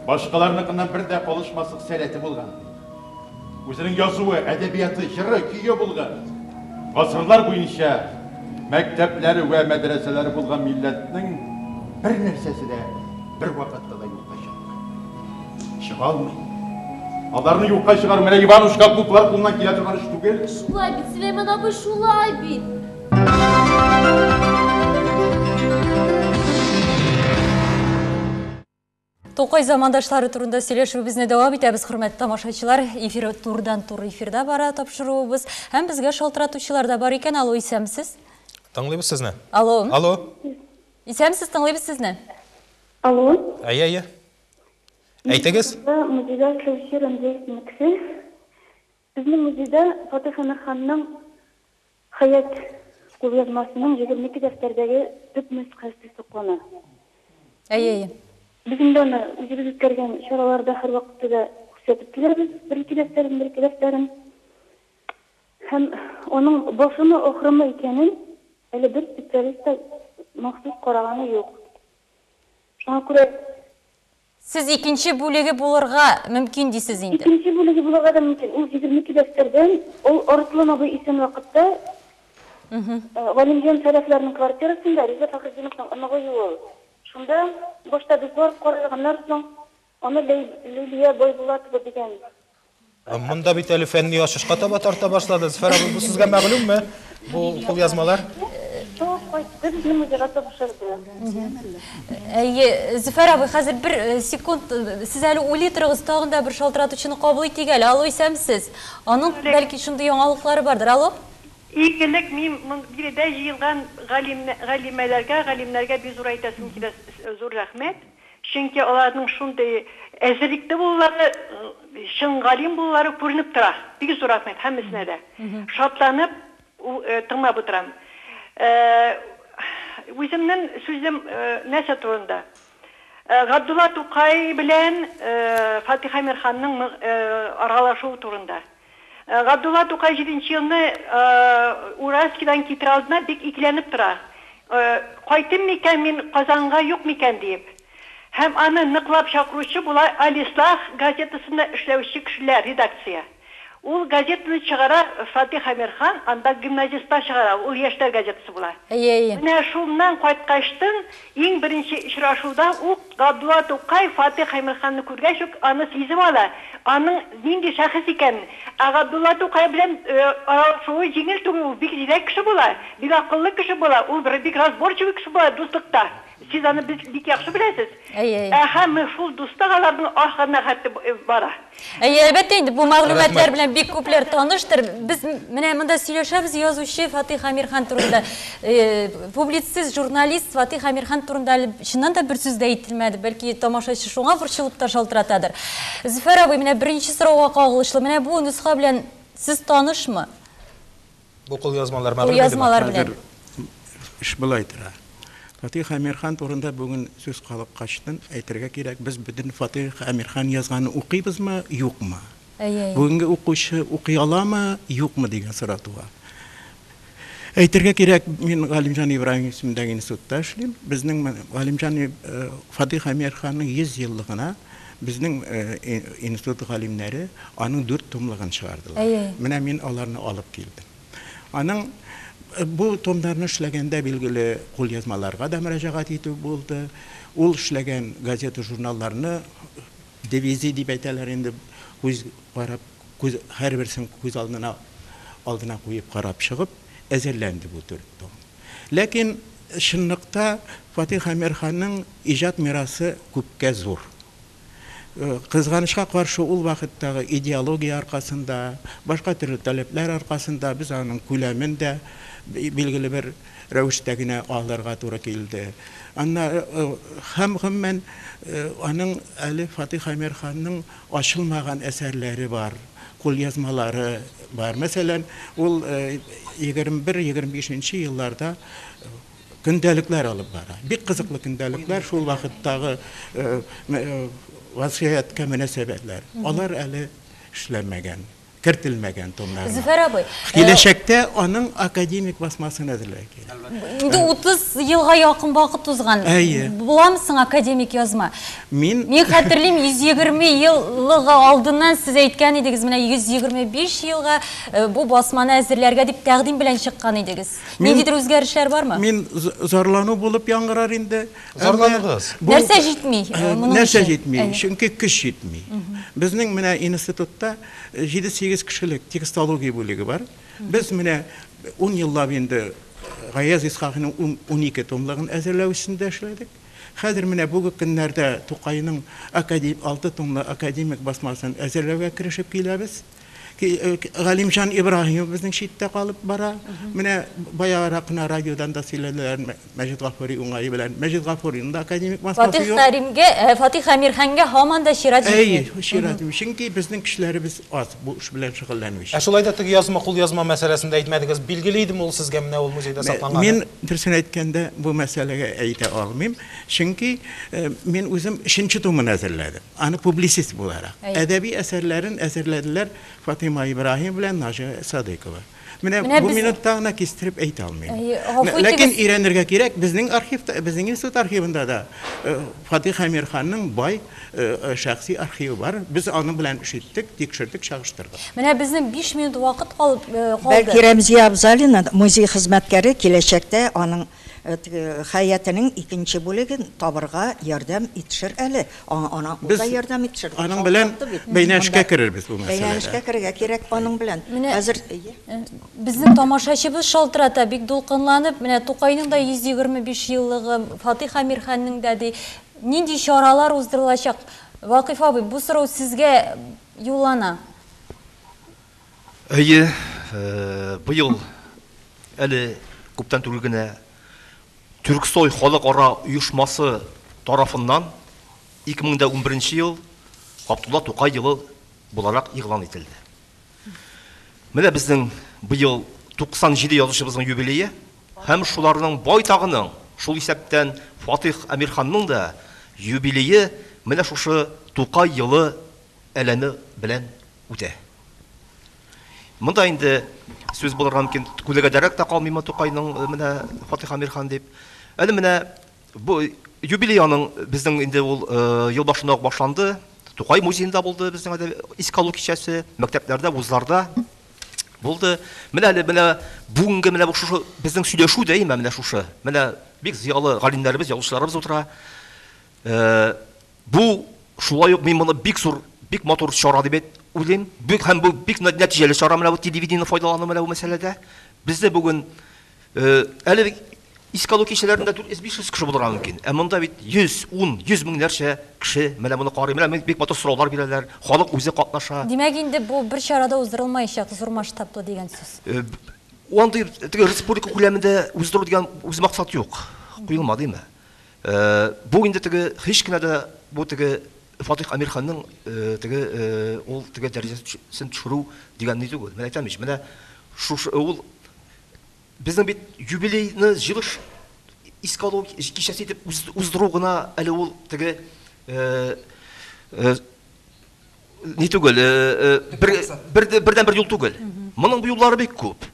башкаларныкыннан бер дә калышмаслык сәләте булган. Үзенең язуы, әдәбияты, җыры, көе булган. Гасырлар буенча мәктәпләре вә мәдрәсәләре булган милләтнең бер нәрсәсе дә бервакытта да юкка чыкмый. Чыга алмый. Аларны юкка чыгару менә Иванушка куклар кулыннан килә торган эш түгел. Шулай бит, Сөләйман абый, шулай бит. Тукай замандашлары турында сөйләшүебезне дәвам итәбез, хөрмәтле тамашачылар. Эфир турыдан-туры эфирда бара тапшыруыбыз. Һәм безгә шалтыратучылар да бар икән. Алло, исәнмесез? Тыңлыйбыз сезне. Алло. Алло. Исәнмесез, тыңлыйбыз сезне. Алло. Әйе, әйе. Әйтегез. Музейда эшләүче Рәмзия исемле кеше. Безнең музейда Фатыйх Әмирханның Хәят кулъязмасының 22 дәфтәрдәге төп нөсхәсе саклана. Әйе, әйе. Без инде аны үзебез үткәргән чараларда һәрвакытта да күрсәтеп киләбез, бер-ике дәфтәрен, бер-ике дәфтәрен. Һәм аның башымы, ахырымы икәнен әле бер специалист та махсус караганы юк. Шуңа күрә Сез икенче бүлеге булырга мөмкин дисез инде. Икенче бүлеге булырга да мөмкин. Ул 22 дәфтәрдән, ул Арыслан абый исән вакытта Галимҗан Сәләхләрнең квартирасында, Риза Фәхретдиновның оныгы ул. Шунда башта без барып карадык, аннан соң аны Ләйлия Байбулатова дигән Монда бит әле фәнни ачышка таба тарта башлады. Зөфәр абый, бу сезгә мәгълүмме? Бу кулъязмалар? Табып кайтты, безнең музейга тапшырды. Әйе, Зөфәр абый, хәзер бер э, секунд, э, сез әле уйлый торыгыз, тагын да бер шалтыратучыны кабул итик әле. Алло, исәнмесез. Аның бәлки шундый яңалыклары бардыр. Алло. Иң элек мин биредә җыелган галимәләргә, галимнәргә бик зур әйтәсем килә, зур рәхмәт. Чөнки аларның шундый әзерлекле булулары, чын галим булулары күренеп тора. Бик зур рәхмәт һәммәсенә дә. Шатланып тыңлап утырам. Үземнең сүзем нәрсә турында? Габдулла Тукай белән Фатих Әмирханның аралашуы турында. Габдулла Тукай җиденче елны Уральскидан китер алдына бик икеләнеп тора. Кайтыйм микән мин Казанга, юк микән диеп. Һәм аны ныклап чакыручы була Аль-Ислах газетасында эшләүче кешеләр, редакция. Ул газетаны чыгара Фатих Әмирхан, анда гимназистлар чыгара, ул яшьләр газетасы була. Әйе, әйе. Менә шуннан кайткачтын, иң беренче очрашуда ук Габдулла Тукай Фатих Әмирханны күргәч үк аны сизеп ала, аның нинди шәхес икәнен. Ә Габдулла Тукай белән аралашуы җиңел түгел, ул бик зирәк кеше була, бик акыллы кеше була, ул бик разборчивый кеше була дуслыкта. Сез аны бик яхшы беләсез. Әйе, әйе. Ә һәм шул дуслык аларның ахырына хәтле бара. Әйе, әлбәттә инде, бу мәгълүматлар белән бик күпләр таныштыр. Без менә монда сөйләшәбез язучы Фатих Әмирхан турында. Публицист, журналист Фатих Әмирхан турында әле чыннан да бер сүз дә әйтелмәде. Бәлки тамашачы шуңа борчылып та шалтыратадыр. Зөфәр абый, менә беренче сорауга кагылышлы, менә бу нөсхә белән сез танышмы? Бу кулъязмалар мәгълүм идеме? Кулъязмалар белән. Хәзер эш болай тора. Фатих Әмирхан турында бүген сүз калыккачтын әйтергә кирәк, без бөтен Фатих Әмирхан язганны укыйбызмы, юкмы? Әйе, әйе. Бүгенге укучы укый аламы, юкмы дигән сорау туа. Әйтергә кирәк, мин Галимҗан Ибраһим исемендәге институтта эшлим. Безнең Галимҗан Фатих Әмирханның 100 еллыгына безнең институт галимнәре аның дүрт томлыгын чыгардылар. Әйе. Менә мин аларны алып килдем. Аның бу томнарны эшләгәндә, билгеле, кулъязмаларга да мөрәҗәгать итү булды. Ул эшләгән газета-журналларны дивизи дип әйтәләр инде, күз карап, күз һәрберсен күз алдына алдына куеп карап чыгып әзерләнде бу дүрт том. Ләкин чынлыкта Фатих Әмирханның иҗат мирасы күпкә зур. Кызганычка каршы, ул вакыттагы идеология аркасында, башка төрле таләпләр аркасында без аның күләмен дә билгеле бер рәвештә генә алырга туры килде. Аннары һәм гомумән аның әле Фатих Әмирханның ачылмаган әсәрләре бар, кулъязмалары бар. Мәсәлән, ул 21-25 нче елларда көндәлекләр алып бара. Бик кызыклы көндәлекләр, шул вакыттагы вазгыятькә мөнәсәбәтләр. Алар әле эшләнмәгән, кертелмәгән томнарына. Зөфәр абый, Киләчәктә аның академик басмасын әзерләргә кирәк. Инде 30 елга якын вакыт узган. Әйе. Буламы соң академик язма? Мин Мин хәтерлим, 120 еллыгы алдыннан сез әйткән идегез, менә 125 елга бу басманы әзерләргә дип тәкъдим белән чыккан идегез. Ниндидер үзгәрешләр бармы? Мин зарлану булып яңгырар инде. Зарланыгыз. Нәрсә җитми моның Нәрсә җитми? Чөнки көч җитми. Безнең менә институтта 7-8 кешелек текстология бүлеге бар. Без менә ун еллап инде Гаяз Исхакыйның 12 томлыгын әзерләү өстендә эшләдек. Хәзер менә бүгенге көннәрдә Тукайның алты томлы академик басмасын әзерләүгә керешеп киләбез. Галимҗан Ибраһимов безнең читтә калып бара. Менә баягырак кына радиодан да сөйләделәр Мәҗит Гафури уңае белән. Мәҗит Гафуриның да академик басмасы Фатих юк. Кәримгә, Фатих Әмирханга һаман да чират җитми. Әйе, чират юк. Чөнки безнең кешеләребез аз бу эш белән шөгыльләнүче. Ә шулай да теге язма, кулъязма мәсьәләсен дә әйтмәдегез. Билгеле идеме ул сезгә менә ул музейда сакланганы? Мин, дөресен әйткәндә, бу мәсьәләгә әйтә алмыйм. Чөнки мин үзем өченче томын әзерләдем. Аны публицист буларак. Әдәби әсәрләрен әзерләделәр Фатыйма Ибраһим белән Наҗия Садыйкова. Менә бу минутта гына кистереп әйтә алмыйм. Ләкин өйрәнергә кирәк, безнең архивта, безнең институт архивында да Фатих Әмирханның бай шәхси архивы бар. Без аның белән эш иттек, тикшердек, чагыштырдык. Менә безнең 5 минут вакыт калды. Бәлки Рәмзия Абзалина, музей хезмәткәре, киләчәктә аның Теге хәятенең икенче бүлеген табырга ярдәм итешер әле. Аңа ана ул Без да ярдәм итешер. аның белән Шалтыратты бит. бәйләнешкә Монда керербез бу мәсьәләдә. Бәйләнешкә керергә кирәк аның белән. Менә Хәзер, әйе. Безнең тамашачыбыз шалтырата, бик дулкынланып, менә Тукайның да 125 еллыгы, Фатих Әмирханның да ди. Нинди чаралар уздырылачак? Вакыйф абый, бу сорау сезгә юллана. Әйе, быел әле күптән түгел генә Тюрксой халыкара оешмасы тарафыннан 2011 ел Габдулла Тукай елы буларак игълан ителде. Менә безнең быел 97 язучыбызның юбилее һәм шуларның байтагының, шул исәптән Фатих Әмирханның да юбилее менә шушы Тукай елы әләме белән үтә. Монда инде сүз булырга мөмкин, күләгәдәрәк тә калмыймы Тукайның менә Фатих Әмирхан дип. Әле менә бу юбилей аның безнең инде ул ел башында ук башланды. Тукай музеенда булды безнең әдәби искә алу кичәсе, мәктәпләрдә, вузларда булды. Менә әле менә бүгенге менә бу шушы безнең сөйләшү дә имә менә шушы. Менә бик зыялы галимнәребез, язучыларыбыз утыра. Бу шулай ук мин моны бик зур, бик матур чара дип уйлыйм. Бик һәм бу бик нәтиҗәле чара менә бу телевидениене файдалану менә бу мәсьәләдә. Бездә бүген әле искә алу кичәләрендә 400-500 кеше булырга мөмкин. Ә монда бит 100, 10, 100 меңнәрчә кеше менә моны карый. Менә бик матур сораулар бирәләр, халык үзе катнаша. Димәк, инде бу бер чара да уздырылмаячак, зур масштаблы дигән сүз. Андый теге республика күләмендә уздыру дигән үз максат юк. Куелмады инде. Бу инде теге һич кенә дә бу теге Фатих Әмирханның теге ул теге дәрәҗәсен төшерү дигән ни түгел. Менә әйтәм ич, менә шушы ул безнең бит юбилейны җыелыш искә алу кичәсе итеп уздыру гына әле ул теге ни түгел, бердәнбер юл түгел. Моның бу юллары бик күп.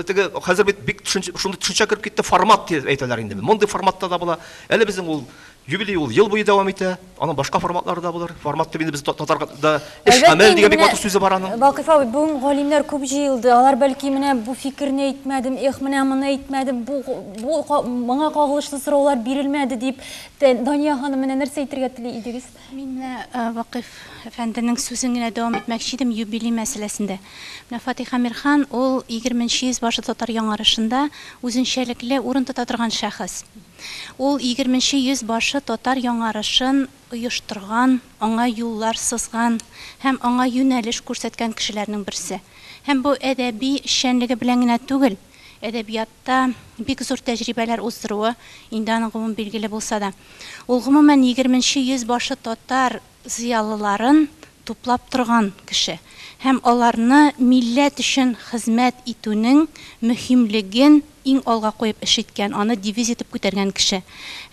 Теге хәзер бит бик шундый төшенчә кереп китте, формат дип әйтәләр инде. Мондый форматта да була. Әле безнең ул юбилей ул ел буе дәвам итә. Аның башка форматлары да булыр. Формат дип инде без татарда эш гамәл дигән бик матур сүзе бар аның. Вакыйф абый, бүген галимнәр күп җыелды. Алар бәлки менә бу фикерне әйтмәдем, эх, менә моны әйтмәдем, бу бу моңа кагылышлы сораулар бирелмәде дип. Дания ханым, менә нәрсә әйтергә тели идегез? Мин менә Вакыйф әфәнденең сүзен генә дәвам итмәкче идем юбилей мәсьәләсендә. Менә Фатих Әмирхан ул егерменче йөз башы татар яңарышында үзенчәлекле урын тота торган шәхес. Ул егерменче йөз башы татар яңарышын оештырган, аңа юллар сызган һәм аңа юнәлеш күрсәткән кешеләрнең берсе. Һәм бу әдәби эшчәнлеге белән генә түгел, әдәбиятта бик зур тәҗрибәләр уздыруы инде аның гомум билгеле булса да. Ул гомумән егерменче йөз башы татар зыялыларын туплап торган кеше һәм аларны милләт өчен хезмәт итүнең мөһимлеген иң алга куеп эш иткән, аны девиз итеп күтәргән кеше.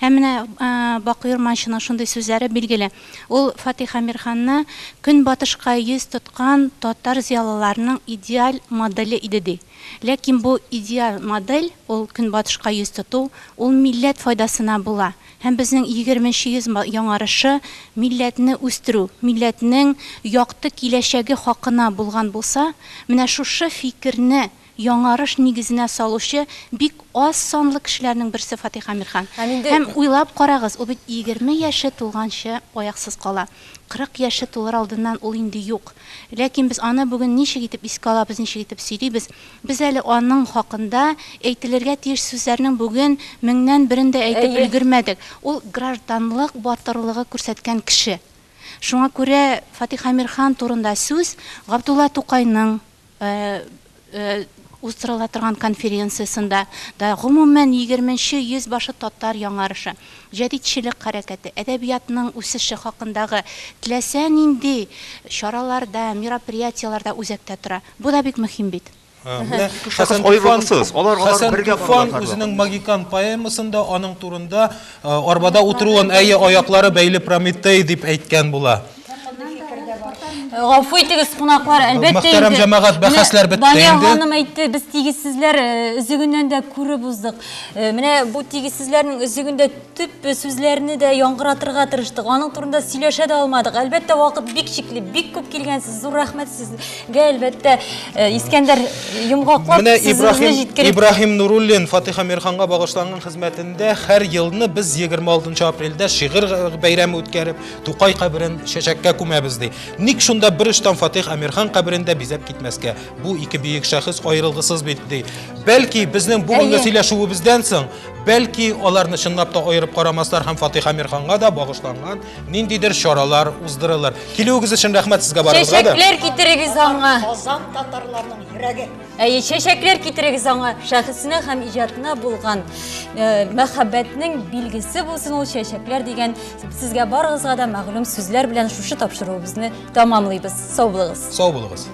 Һәм менә Бакый Урманченың шундый сүзләре билгеле. Ул Фатих Әмирханны Көнбатышка йөз тоткан татар зыялыларының идеаль моделе иде ди. Ләкин бу идеаль модель, ул Көнбатышка йөз тоту, ул милләт файдасына була. Һәм безнең егерменче йөз яңарышы милләтне үстерү, милләтнең якты киләчәге хакына булган булса, менә шушы фикерне яңарыш нигезенә салучы бик аз санлы кешеләрнең берсе Фатих Әмирхан. Һәм уйлап карагыз, ул бит 20 яше тулганчы аяксыз кала. 40 яше тулыр алдыннан ул инде юк. Ләкин без аны бүген ничек итеп искә алабыз, ничек итеп сөйлибез? Без әле аның хакында әйтелергә тиеш сүзләрнең бүген меңнән берен дә әйтеп өлгермәдек. Ул гражданлык батырлыгы күрсәткән кеше. Шуңа күрә Фатих Әмирхан турында сүз Габдулла Тукайның уздырыла торган конференциясендә дә, гомумән, егерменче йөз башы татар яңарышы, җәдитчелек хәрәкәте, әдәбиятның үсеше хакындагы теләсә нинди чараларда, мероприятиеләрдә үзәктә тора. Бу да бик мөһим бит. Менә Хәсән Туфан, Хәсән Туфан үзенең Магикан поэмасында аның турында арбада утыруын, әйе, аяклары бәйле Прометей дип әйткән була. Гафу итегез, кунаклар, әлбәттә инде. Мөхтәрәм җәмәгать, бәхәсләр бетте Дания инде. ханым әйтте, без тигезсезләр өзегеннән дә күреп уздык. Менә бу тигезсезләрнең өзегендә төп сүзләрне дә яңгыратырга тырыштык. Аның турында сөйләшә дә алмадык. Әлбәттә, вакыт бик чикле, бик күп килгәнсез. Зур рәхмәт сезгә, әлбәттә. Искәндәр, йомгаклап Менә сүзебезне җиткерик. Ибраһим Нуруллин Фатих Әмирханга багышланган хезмәтендә һәр елны без 26 апрельдә шигырь бәйрәме үткәреп, Тукай каберен чәчәккә күмәбез ди. Ник шунда бер очтан Фатих Әмирхан каберен дә бизәп китмәскә? Бу ике бөек шәхес аерылгысыз бит ди. Бәлки безнең бүгенге сөйләшүебездән соң, бәлки аларны чынлап та аерып карамаслар һәм Фатих Әмирханга да багышланган ниндидер чаралар уздырылыр. Килүегез өчен рәхмәт сезгә барыгызга да. Чәчәкләр китерегез аңа. Казан татарларының йөрәге. Әйе, чәчәкләр китерегез аңа. Шәхесенә һәм иҗатына булган мәхәббәтнең билгесе булсын ул чәчәкләр дигән сезгә барыгызга да мәгълүм сүзләр белән шушы тапшыруыбызны тәмамлыйбыз. Сау булыгыз. Сау булыгыз.